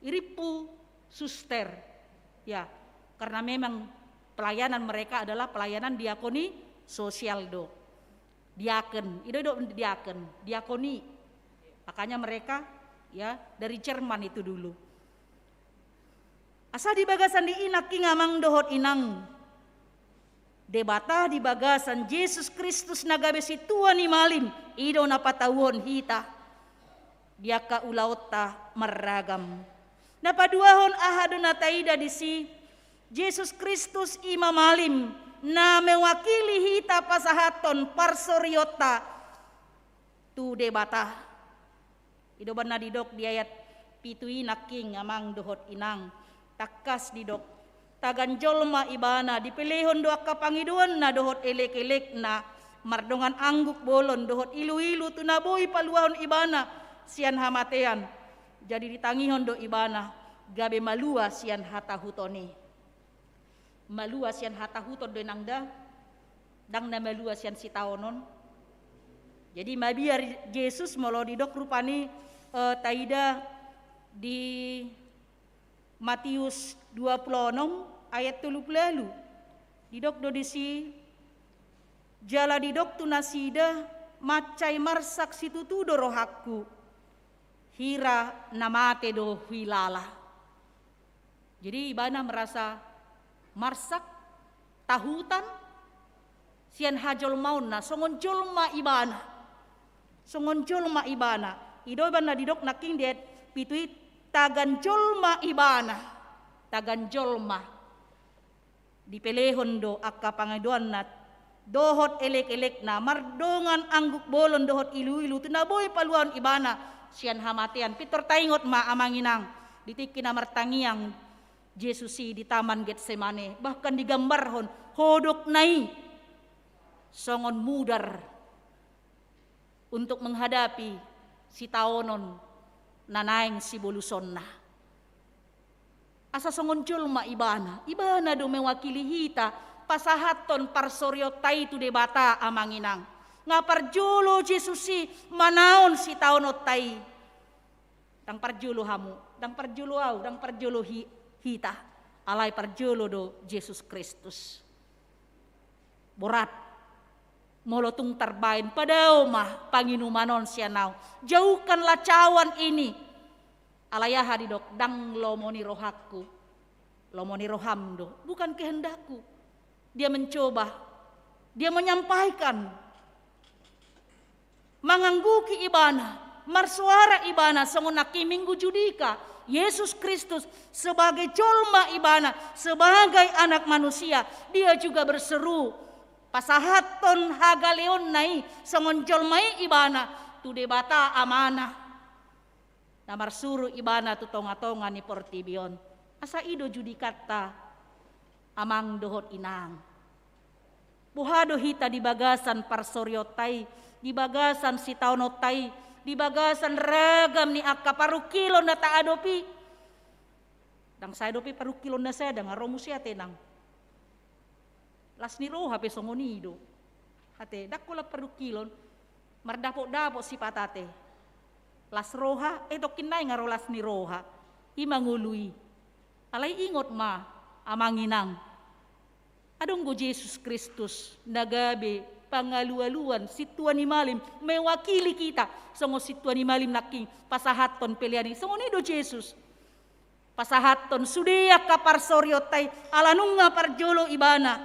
Irimpu suster. Ya, karena memang pelayanan mereka adalah pelayanan diakoni sosial do. Diaken, i do, i do diaken, diakoni. Makanya mereka, ya, dari Jerman itu dulu. Asa di bagasan di i nangkin amang dohot inang, Debata di bagasan Jesus Kristus na gabe sintua ni malim, i do na patauhon hita di angka ulaonta marragam. Na paduahon, aha do na taida disi? Jesus Kristus i ma malim na mewakili hita pasahathon parsorionta tu Debata. I do umbahen na didok di ayat pitu i nangkin amang dohot inang, tangkas didok, tagan jolma ibana, dipelehon do angka pangidoanna dohot elekelekna, mardongan angguk bolon dohot iluilu tu na boi paluahon ibana sian hamatean. Jadi ditangihon do ibana gabe malua sian hatahuton i. Malua sian hatahuton do inang da, ndang na malua sian sitaonon. Jadi mabiar Jesus molo didok rupani, eh, taida di Matius dua pulu onom ayat tolu pulu ualu. Didok do disi, jala didok tu nasida, mansai marsak situtu do rohangku, hira na mate do huilala. Jadi ibana merasa marsak, tahutan sian hajolmaonna, songon jolma ibana. Songon jolma ibana. I do umbahen na didok nangkin di ayat pitu i, tagan jolma ibana. Tagan jolma. Dipelehon do angka pangidoanna dohot elekelekna, mardongan angguk bolon dohot iluilu tu na boi paluahon ibana sian hamatean. Pintor taingot ma amang inang, di tingki na martangiang Jesus i di Taman Getsemane, bahkan digambarhon hodokna i songon mudar untuk menghadapi sitaonon na naeng sibolusonna. Asa songon jolma ibana, ibana do mewakili hita pasahathon parsorionta i tu Debata amang inang. Nga parjolo Jesus i manaon sitaononta i. Ndang parjolo hamu, ndang parjolo au, ndang parjolo hi-, hita. Alai parjolo do Jesus Kristus. Borat. Molo tung tarbaen, padao ma panginuman on sian au. Jauhkanlah cawan ini. Alai aha didok, ndang lomo ni rohangku, lomo ni roham do. Bukan kehendakku. Dia mencoba. Dia menyampaikan. Mangangguki ibana. Marsuara ibana songon nangkin Minggu Judika. Yesus Kristus sebagai jolma ibana, sebagai anak manusia, dia juga berseru, pasahathon hagaleonna i songon jolma i ibana tu Debata Amana. Na marsuru ibana tu tonga-tonga ni portibi on. Asa i do judikanta, amang dohot inang. Boha do hita di bagasan parsorionta i, di bagasan sitaononta i, di bagasan ragam ni angka parungkilon na taadopi? Ndang sai dope parungkilon na sada nga ro muse ate, inang. Las ni roha pe songon i do. Ate, ndang holan parungkilon, mardapot-dapot sipat ate. Las roha, eh, tongkin nai nga ro las ni roha. I ma ngolu i. Alai ingot ma, amang inang. Adong do Jesus Kristus na gabe pangalualuan, sintua ni malim, mewakili kita songon sintua ni malim nangkin pasahathon pelean i. Songon i do Jesus. Pasahathon sude angka parsorionta i, ala nunga parjolo ibana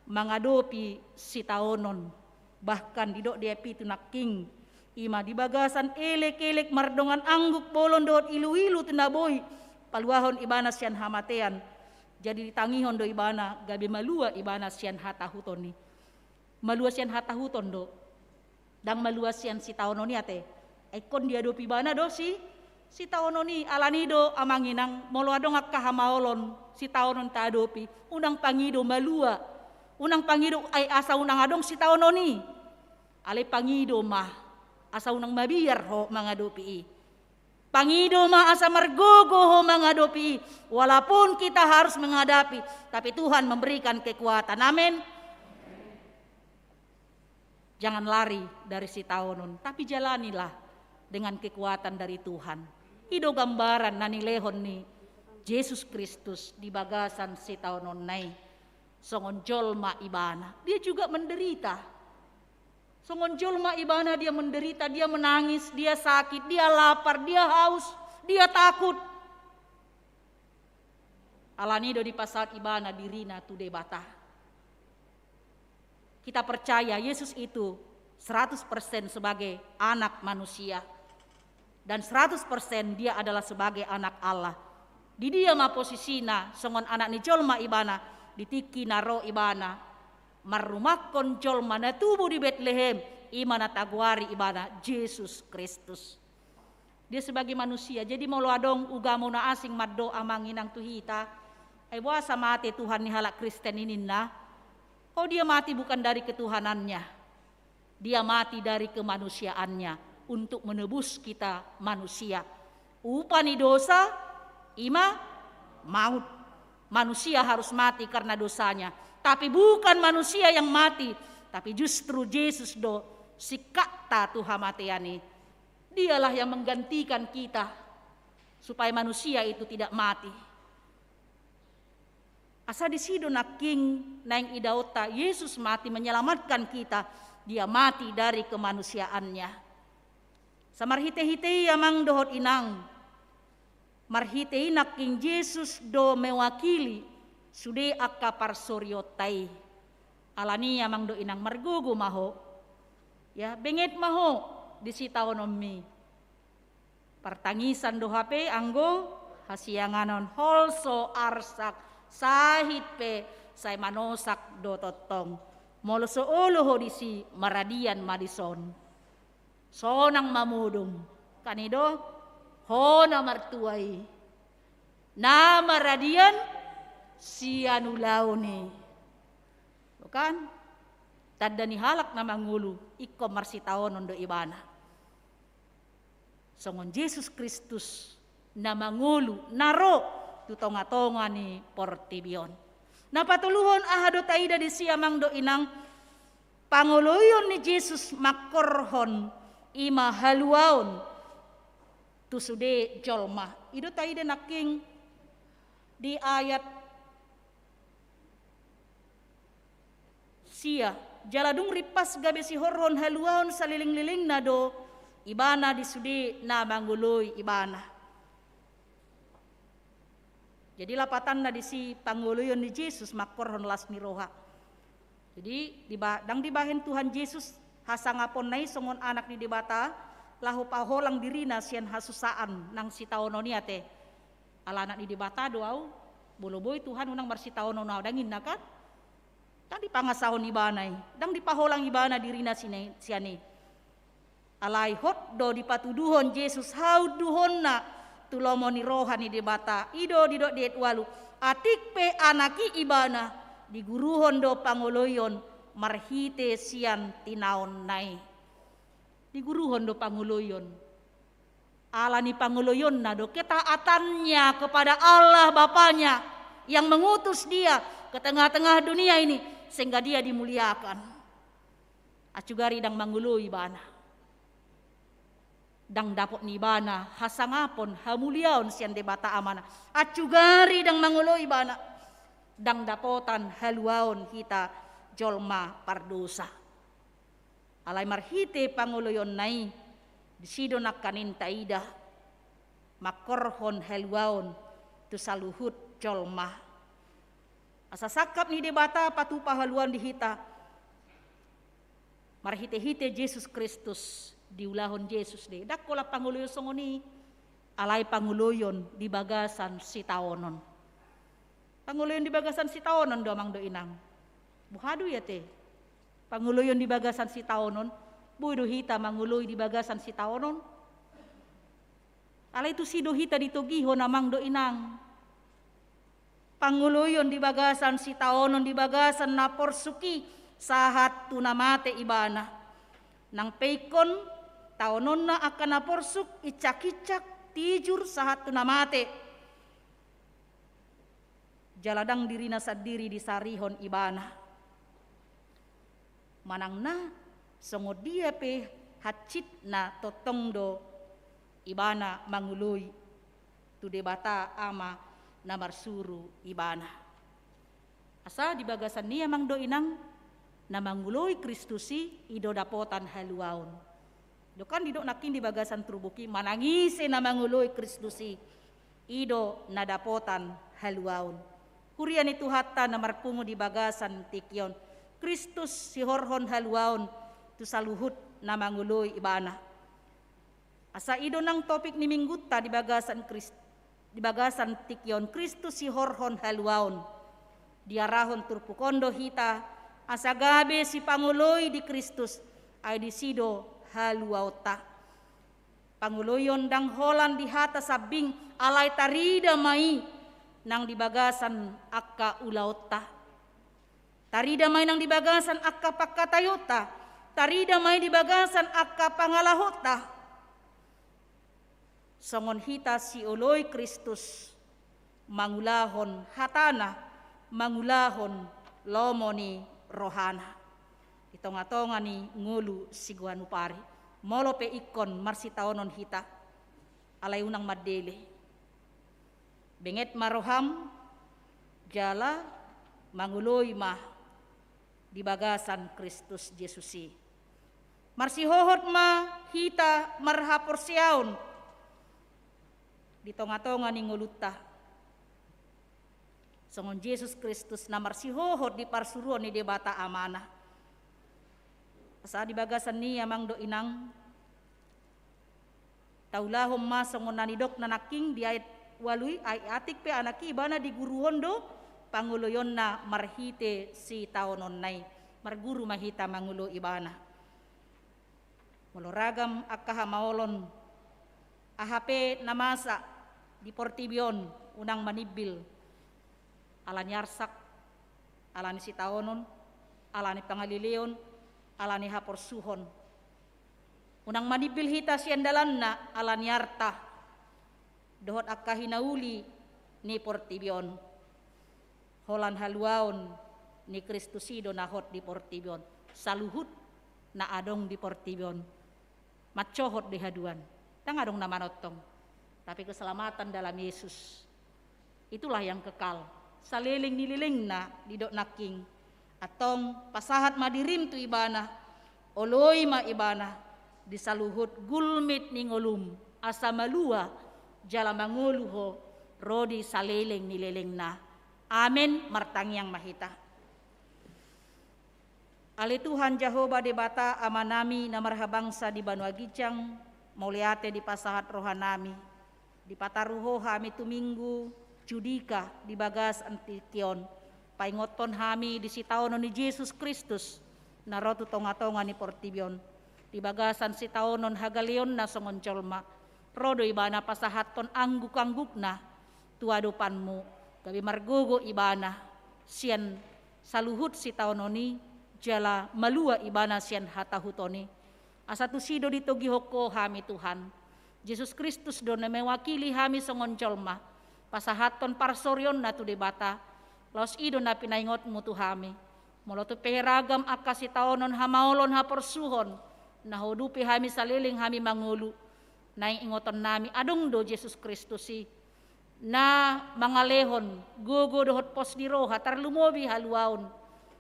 mangadopi sitaonon. Bahkan didok di ayat pitu nangkin, i ma di bagasan elek-elek mardongan angguk, bolon dohot ilu-ilu tu na boi paluahon ibana sian hamatean. Jadi ditangihon do ibana, gabe malua ibana sian hatahuton i. Malua sian hatahuton do. Ndang malua sian sitaonon i ate. Ingkon diadopi ibana do si, sitaonon i, alani do amang inang, molo adong angka hamaolon, sitaonon taadopi, unang pangido malua. Unang pangido ai asa unang adong sitaonon i. Alai pangido ma, asa unang mabiar ho mangadopi i. Pangido ma asa margogo ho mangadopi i, walaupun kita harus menghadapi, tapi Tuhan memberikan kekuatan. Amin. Jangan lari dari sitaonon, tapi jalanilah dengan kekuatan dari Tuhan. I do gambaran na nilehon ni Jesus Kristus di bagasan sitaononna i. Songon jolma ibana, dia juga menderita. Songon jolma ibana, dia menderita, dia menangis, dia sakit, dia lapar, dia haus, dia takut. Alani do dipasahat ibana dirina tu Debata. Kita percaya Yesus itu seratus persen sebagai anak manusia dan seratus persen dia adalah sebagai anak Allah. Di dia ma posisina songon anak ni jolma ibana, di tingki na ro ibana marrumahkon jolma na tubu di Betlehem, i ma na tagoari ibana Jesus Kristus. Dia sebagai manusia. Jadi molo adong ugamo na asing mandok, amang inang, tu hita, ai boasa mate Tuhan ni halak Kristen i ninna? Oh, dia mati bukan dari ketuhanannya. Dia mati dari kemanusiaannya untuk menebus kita manusia. Upa ni dosa i ma maut. Manusia harus mati karena dosanya. Tapi bukan manusia yang mati, tapi justru Jesus do singkatta tu hamatean i. Dialah yang menggantikan kita supaya manusia itu tidak mati. Asa disi do nangkin naeng idaonta, Yesus mati menyelamatkan kita, dia mati dari kemanusiaannya. Asa marhite-hite i, amang dohot inang, marhite i nangkin Jesus do mewakili sude angka parsorionta i. Alani, amang dohot inang, margogo ma ho. Ya, benget ma ho di sitaononmi. Partangisan do hape anggo hasianganon, holso arsak, sahit pe sai manosak do tongtong. Molo so olo ho disi, maradian ma dison. Sonang ma modom, kan i do, ho na martua i, na maradian sian ulaon i. Bukan? Tanda ni halak na mangolu, ingkon marsitaonon do ibana. Songon Jesus Kristus na mangolu, na ro tu tonga-tonga ni portibi on. Na patoluhon, aha do taida disi, amang dohot inang? Pangoloion ni Jesus mangkorhon i ma haluaon tu sude jolma. I do taida nangkin di ayat sia, jala dung rimpas gabe sihorhon haluaon saleleng-lelengna do ibana di sude na mangoloi ibana. Jadi lapatanna disi pangoloion ni Jesus mangkorhon las ni roha. Jadi diba-, ndang dibahen Tuhan Jesus hasangaponna i songon Anak ni Debata, laho paholang dirina sian hasusaan nang sitaonon i ate. Ala anak ni Debata do au, molo boi Tuhan unang marsitaonon au, ndang inna kan? Ndang dipangasahon ibana i, ndang dipaholang ibana dirina sine-, sian i. Alai hot do dipatuduhon Jesus haunduhonna tu lomo ni roha ni Debata. I do didok di ayat ualu, atik pe anak i ibana, diguruhon do pangoloion marhite sian tinaonna i. Diguruhon do pangoloion. Ala ni pangoloionna do ketaatannya kepada Allah Bapanya yang mengutus dia ke tengah-tengah dunia ini, sehingga dia dimuliakan. Acugari ndang mangoloi ibana, ndang dapot ni ibana hasangapon, hamuliaon sian Debata Amana. Acugari ndang mangoloi ibana, ndang dapotan haluaon hita jolma pardosa. Alai marhite pangoloionna i, disi do nangkaning taida mangkorhon haluaon tu saluhut jolma. Asa sangkap ni Debata patupa haluaon di hita marhite-hite Jesus Kristus, diulahon Jesus do i. Ndang holan pangoloion songon i, alai pangoloion di bagasan sitaonon. Pangoloion di bagasan sitaonon do amang do inang. Boha do i ate? Pangoloion di bagasan sitaonon. Boi do hita mangoloi di bagasan sitaonon? Alai tusi do hita ditogihon amang do inang. Pangoloion di bagasan sitaonon, di bagasan na porsuk i, sahat tu na mate ibana. Nang pe ingkon taononna angka na porsuk, incak-incak, tijur sahat tu na mate. Jala ndang dirina sandiri disarihon ibana. Manang na songon dia pe hansitna tongtong do ibana mangoloi tu Debata Ama na marsuru ibana. Asa di bagasan i amang do inang, na mangoloi Kristus i, i do dapotan haluaon. Didok kan, didok nangkin di bagasan turpuk i, manang ise na mangoloi Kristus i, i do na dapotan haluaon. Huria ni Tuhanta na marpungu di bagasan tingki on, Kristus sihorhon haluaon tu saluhut na mangoloi ibana. Asa i do nang topik ni minggunta di bagasan Kris-, di bagasan tingki on, Kristus sihorhon haluaon. Diarahon turpuk on do hita asa gabe sipangoloi di Kristus, ai disi do haluaonta. Pangoloion ndang holan di hata sambing, alai tarida ma i nang di bagasan angka ulaonta. Tarida ma i nang di bagasan angka pangkataionta, tarida ma i di bagasan angka pangalahonta. Songon hita sioloi Kristus, mangulahon hatana, mangulahon lomo ni rohana. Di tonga-tonga ni ngolu sigoanop ari, molo pe ingkon marsitaonon hita, alai unang mandele. Benget ma roham, jala mangoloi ma di bagasan Kristus Jesus i. Marsihohot ma hita marhaporseaon di tonga-tonga ni ngolunta, songon Jesus Kristus na marsihohot di parsuruon ni Debata Amana. Asa di bagasan i amang do inang, taulahon ma songon na nidokna nangkin di ayat ualu i, ai atik pe anak i ibana diguruhon do pangoloionna marhite sitaononna i. Marguru ma hita mangoloi ibana. Molo ragam angka hamaolon, aha pe na masa di portibi on, unang manimbil ala ni arsak, ala ni sitaonon, ala ni pangaleleon, ala ni haporsuhon. Unang manimbil hita sian dalanna ala ni arta dohot angka hinauli ni portibi on. Holan haluaon ni Kristus i do na hot di portibi on. Saluhut na adong di portibi on mansohot do i haduan. Ndang adong na manongtong. Tapi keselamatan dalam Yesus, itulah yang kekal. Saleleng ni lelengna, didok nangkin. Antong pasahat ma dirim tu Ibana, oloi ma Ibana di saluhut gulmit ni ngolum, asa malua jala mangolu ho ro di saleleng ni lelengna. Amen. Martangiang ma hita. Ale Tuhan Jahowa Debata Amanami na marhabangsa di banua ginjang, Mauliate dipasahat rohanami, dipataru Ho hami tu Minggu Judika di bagasan tingki on, paingothon hami di sitaonon ni Jesus Kristus na ro tu tonga-tonga ni portibi on. Di bagasan sitaonon hagaleonna songon jolma, ro do Ibana pasahathon angguk-anggukna tu adopanMu, gabe margogo Ibana sian saluhut sitaonon i, jala malua Ibana sian hatahuton i. Asa tusi do ditogihon Ho hami, Tuhan. Jesus Kristus do na mewakili hami songon jolma, pasahathon parsorionna tu Debata. Laos i do na pinaingotMu tu hami. Molo tung pe ragam angka sitaonon, hamaolon, haporsuhon na huadopi hami saleleng hami mangolu, naeng ingotonnami adong do Jesus Kristus i, na mangalehon gogo dohot pos ni roha, tarlumobi haluaon.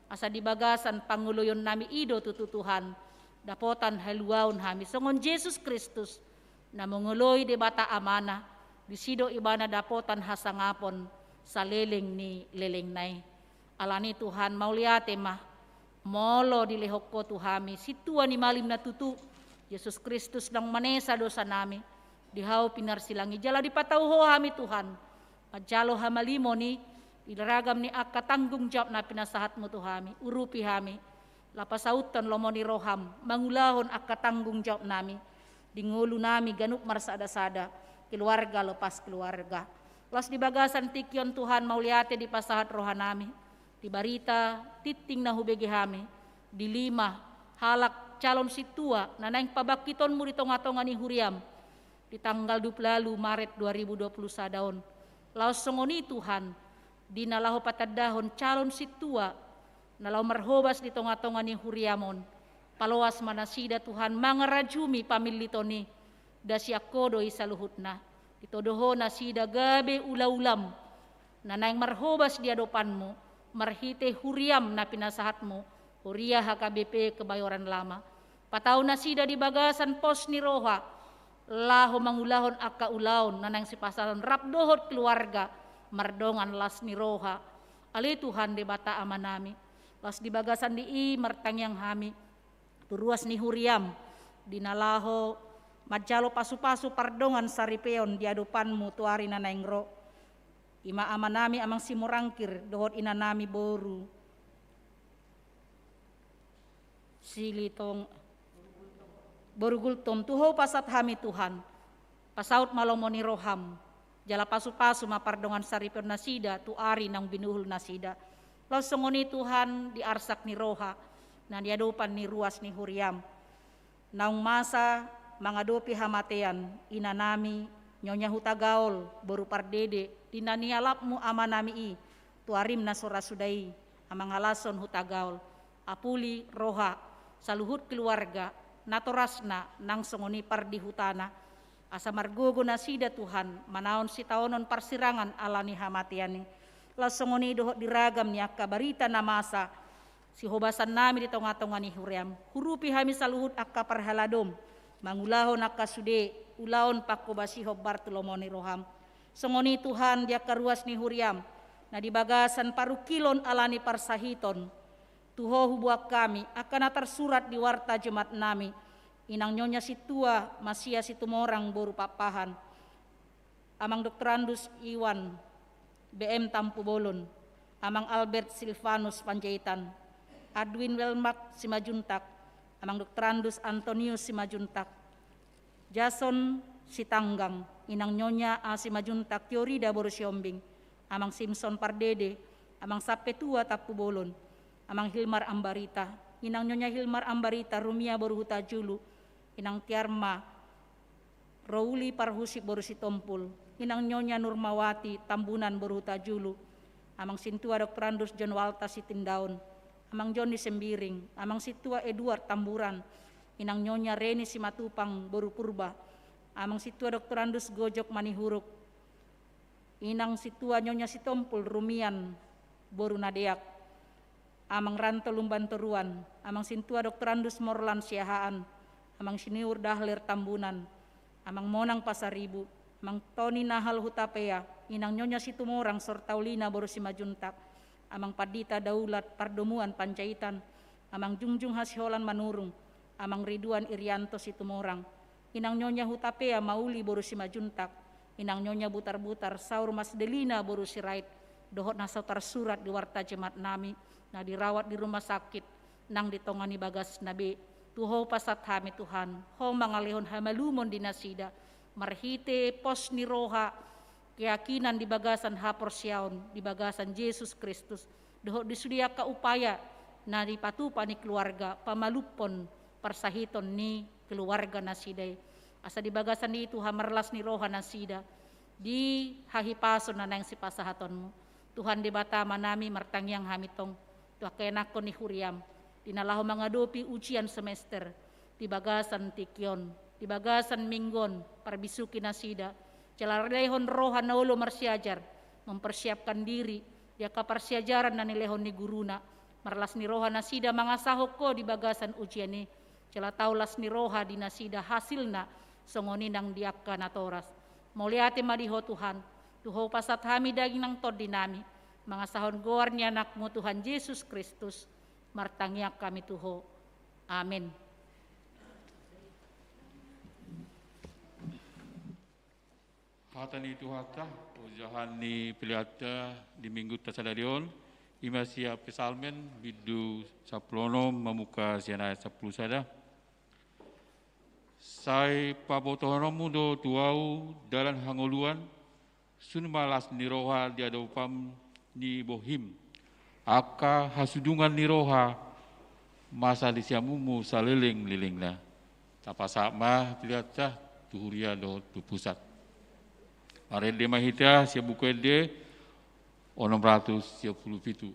Asa di bagasan pangoloionnami i do tutu, Tuhan, dapotan haluaon hami songon Jesus Kristus na mangoloi Debata Amana. Disi do Ibana dapotan hasangapon saleleng ni lelengna i. Alani, Tuhan, mauliate ma, molo dilehon Ho tu hami sintua ni malim na tutu, Jesus Kristus, naung manesa dosanami di Hau pinarsilang i, jala dipatau Ho hami, Tuhan, manjalo hamalimon i di ragam ni angka tanggung jawab na pinasahatMu tu hami. Urupi hami, laho pasauthon lomo ni rohaM mangulahon angka tanggung jawabnami di ngolunami ganup marsada-sada, keluarga lepas keluarga. Laos di bagasan tingki on, Tuhan, mauliate dipasahat rohanami di barita tingting na hubege hami, di lima halak calon sintua na naeng pabangkitonMu di tonga-tonga ni huriaM di tanggal dua puluh ualu Maret dua ribu dua puluh sada on. Laos songon i, Tuhan, di na laho patandahon calon sintua na laho marhobas di tonga-tonga ni huriaM on, paloas ma nasida, Tuhan, mangarajumi pamilliton i. Dasian Ho do i saluhutna. Ditodo Ho nasida gabe ula-ulaM na naeng marhobas di adopanMu marhite huriaM na pinasahatMu, huria H K B P Kebayoran Lama. Patau nasida di bagasan pos ni roha laho mangulahon angka ulaon na naeng sipasahaton rap dohot keluarga mardongan las ni roha. Ale Tuhan Debata Amanami, laos di bagasan di i martangiang hami tu ruas ni huriaM, di na laho manjalo pasu-pasu pardongan saripeon di adopanMu tu ari na naeng ro. I ma amanami Amang Simorangkir dohot inanami boru Silitong, boru Gultom, tu Ho pasahat hami, Tuhan. Pasaut ma lomo ni rohaM, jala pasu-pasu ma pardongan saripeon nasida tu ari naung binuhul nasida. Laos songon i, Tuhan, di arsak ni roha na di adopan ni ruas ni huriaM, naung masa mangadopi hamatean inanami Nyonya Hutagaol boru Pardede, di na nialapMu amanami i tu ariM na so ra suda i, Amang Alashon Hutagaol, Apuli, Roha, saluhut keluarga, natorasna nang songon i pardihutana. Asa margogo nasida, Tuhan, manaon sitaonon parsirangan ala ni hamatean i. Laos songon i dohot di ragam ni angka barita na masa sihobasannami di tonga-tonga ni huriaM. Hurupi hami saluhut angka parhaladoM mangulahon angka sude ulaon panghobasihon bar tu lomo ni rohaM. Songon i, Tuhan, di angka ruas ni huriaM na di bagasan parungkilon ala ni parsahiton, tu Ho huboan hami angka na tarsurat di warta Jumatnami, inang Nyonya Sintua Masia Situmorang boru Pakpahan, Amang Doktorandus Iwan B M Tampubolon, Amang Albert Silvanus Panjaitan, Adwin Welmak Simanjuntak, Amang Doktorandus Antonius Simanjuntak, Jason Sitanggang, inang Nyonya A Simanjuntak Tiorida boru Sihombing, Amang Simson Pardede, Amang Sampetua Tampubolon, Amang Hilmar Ambarita, inang Nyonya Hilmar Ambarita Rumia boru Hutajulu, inang Tiarma Rouli Parhusip boru Sitompul, inang Nyonya Nurmawati Tambunan boru Hutajulu, Amang Sintua Doktorandus John Walter Sitindaon, Amang Joni Sembiring, Amang Sintua Eduard Tamburan, inang Nyonya Reni Simatupang boru Purba, Amang Sintua Doktorandus Gojok Manihuruk, inang Sintua Nyonya Sitompul Rumian boru Nadeak, Amang Ranto Lumban Toruan, Amang Sintua Doktorandus Morlan Siahaan, Amang Siniur Dahlir Tambunan, Amang Monang Pasaribu, Amang Toni Nahal Hutapea, inang Nyonya Situmorang Sortaulina boru Simanjuntak, Amang Pandita Daulat Pardomuan Panjaitan, Amang Jungjung Hasiholan Manurung, Amang Riduan Irianto Situmorang, Inang Nyonya Hutapea Mauli boru Simanjuntak, Inang Nyonya Butarbutar Saur Masdelina boru Sirait, dohot na so tarsurat di warta jemaat nami, na dirawat di rumah sakit, nang di tonga ni bagasna be. Tu Ho pasahat hami Tuhan, Ho mangalehon hamalumon di nasida, marhite pos ni roha, keyakinan di bagasan haporseaon di bagasan Jesus Kristus, dohot di sude angka upaya na dipatupa ni keluarga pamalumhon parsahiton ni keluarga nasida i. Asa di bagasan i Tuhan marlas ni roha nasida di hahipason na naeng sipasahatonmu. Tuhan Debata Amanami, martangiang hami tong tu angka ianakhon ni huriam, di na laho mangadopi ujian semester, di bagasan tingki on, di bagasan minggu on, parbisuhi nasida, jala lehon roha na olo marsiajar, mempersiapkan diri di angka parsiajaran na nilehon ni guruna, marlas ni roha nasida mangasahon Ho di bagasan ujian i, jala tau las ni roha di nasida hasilna songon i nang di angka natoras. Mauliate ma di Ho Tuhan, tu Ho pasahat hami daging nang tondi nami, mangasahon goar ni Anakmu Tuhan Jesus Kristus, martangiang hami tu Ho. Amen. Hata ni Tuhanta, ojahan ni peleanta di Minggunta sadari on, i ma sian Psalmen bindu sampulu onom mamungka sian ayat sampulu sada. Sai pabotohononmu do tu ahu dalan hangoluan, sun ma las ni roha di adopan ni bohim. Angka hasudungan ni roha, masa di siamunmu saleleng-lelengna. Tapasahat ma peleanta tu huria dohot tu pusat. Marende ma hita sian Buku Ende onom ratus sia pulu pitu.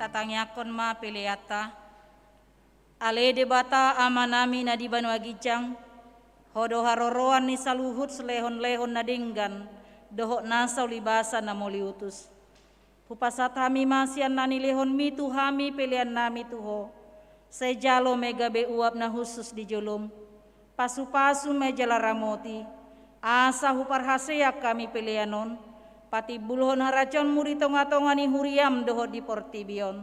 Tatangiangkon ma peleanta. Ale Debata Amanami na di banua ginjang, Ho do haroroan ni saluhut silehon-lehon na denggan dohot nasa ulibasa na mauliutus. Hupasahat hami ma sian na nilehonmi tu hami peleannami tu Ho. Sai jalo ma i gabe uap na hushus di jolom. Pasupasu ma i jala ramoti, asa huparhaseang hami pelean on patimbulhon harajaonmu di tonga-tonga ni huriam dohot di portibi on.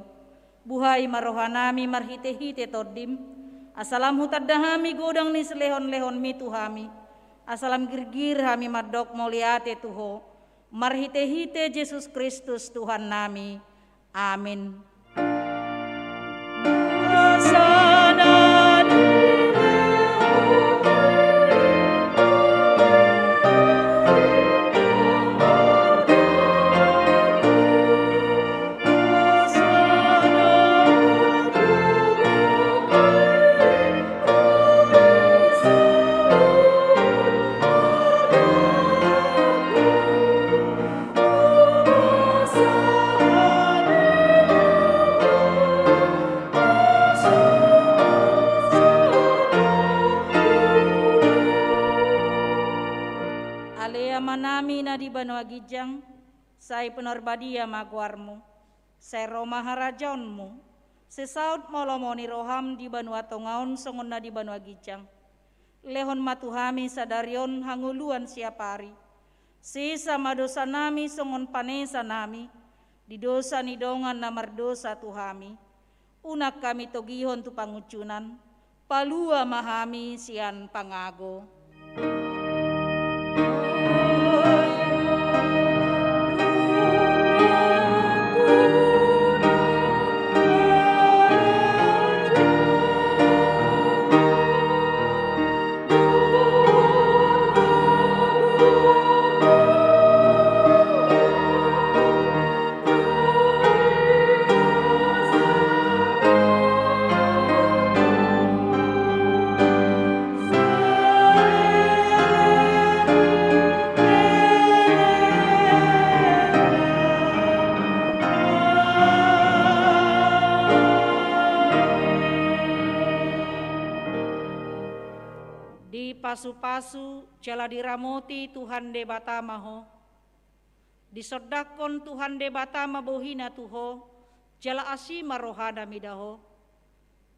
Buhai ma rohanami marhite-hite Tondim, asa lam hutanda hami godang ni silehon-lehonmi tu hami, asa lam girgir hami mandok mauliate tu Ho, marhite-hite Jesus Kristus Tuhannami. Amin. ginjang, sai pinarbadia ma goarmu, sai ro ma harajaonmu, sai saut ma lomo ni roham di banua tonga on songon na di banua ginjang. Lehon ma tu hami sadari on hangoluan siapari. Sesa ma dosanami songon panesanami di dosa ni dongan na mardosa tu hami. Unang hami togihon tu pangunjunan, palua ma hami sian pangago. Dipasupasu jala diramoti Tuhan Debata ma ho. Disondangkon Tuhan Debata ma bohina tu ho, jala asi ma rohana mida ho.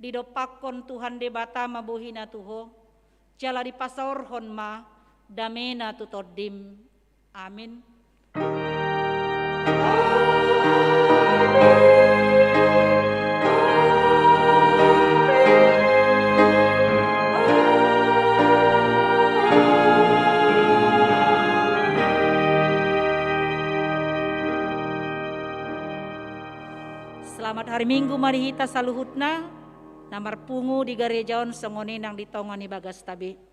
Didompakkon Tuhan Debata ma bohina tu ho, jala dipasaorhon ma damena tu tondim. Amin. Selamat hari Minggu ma di hita saluhutna, na marpungu di gareja on songon i nang di tonga ni bagasta be.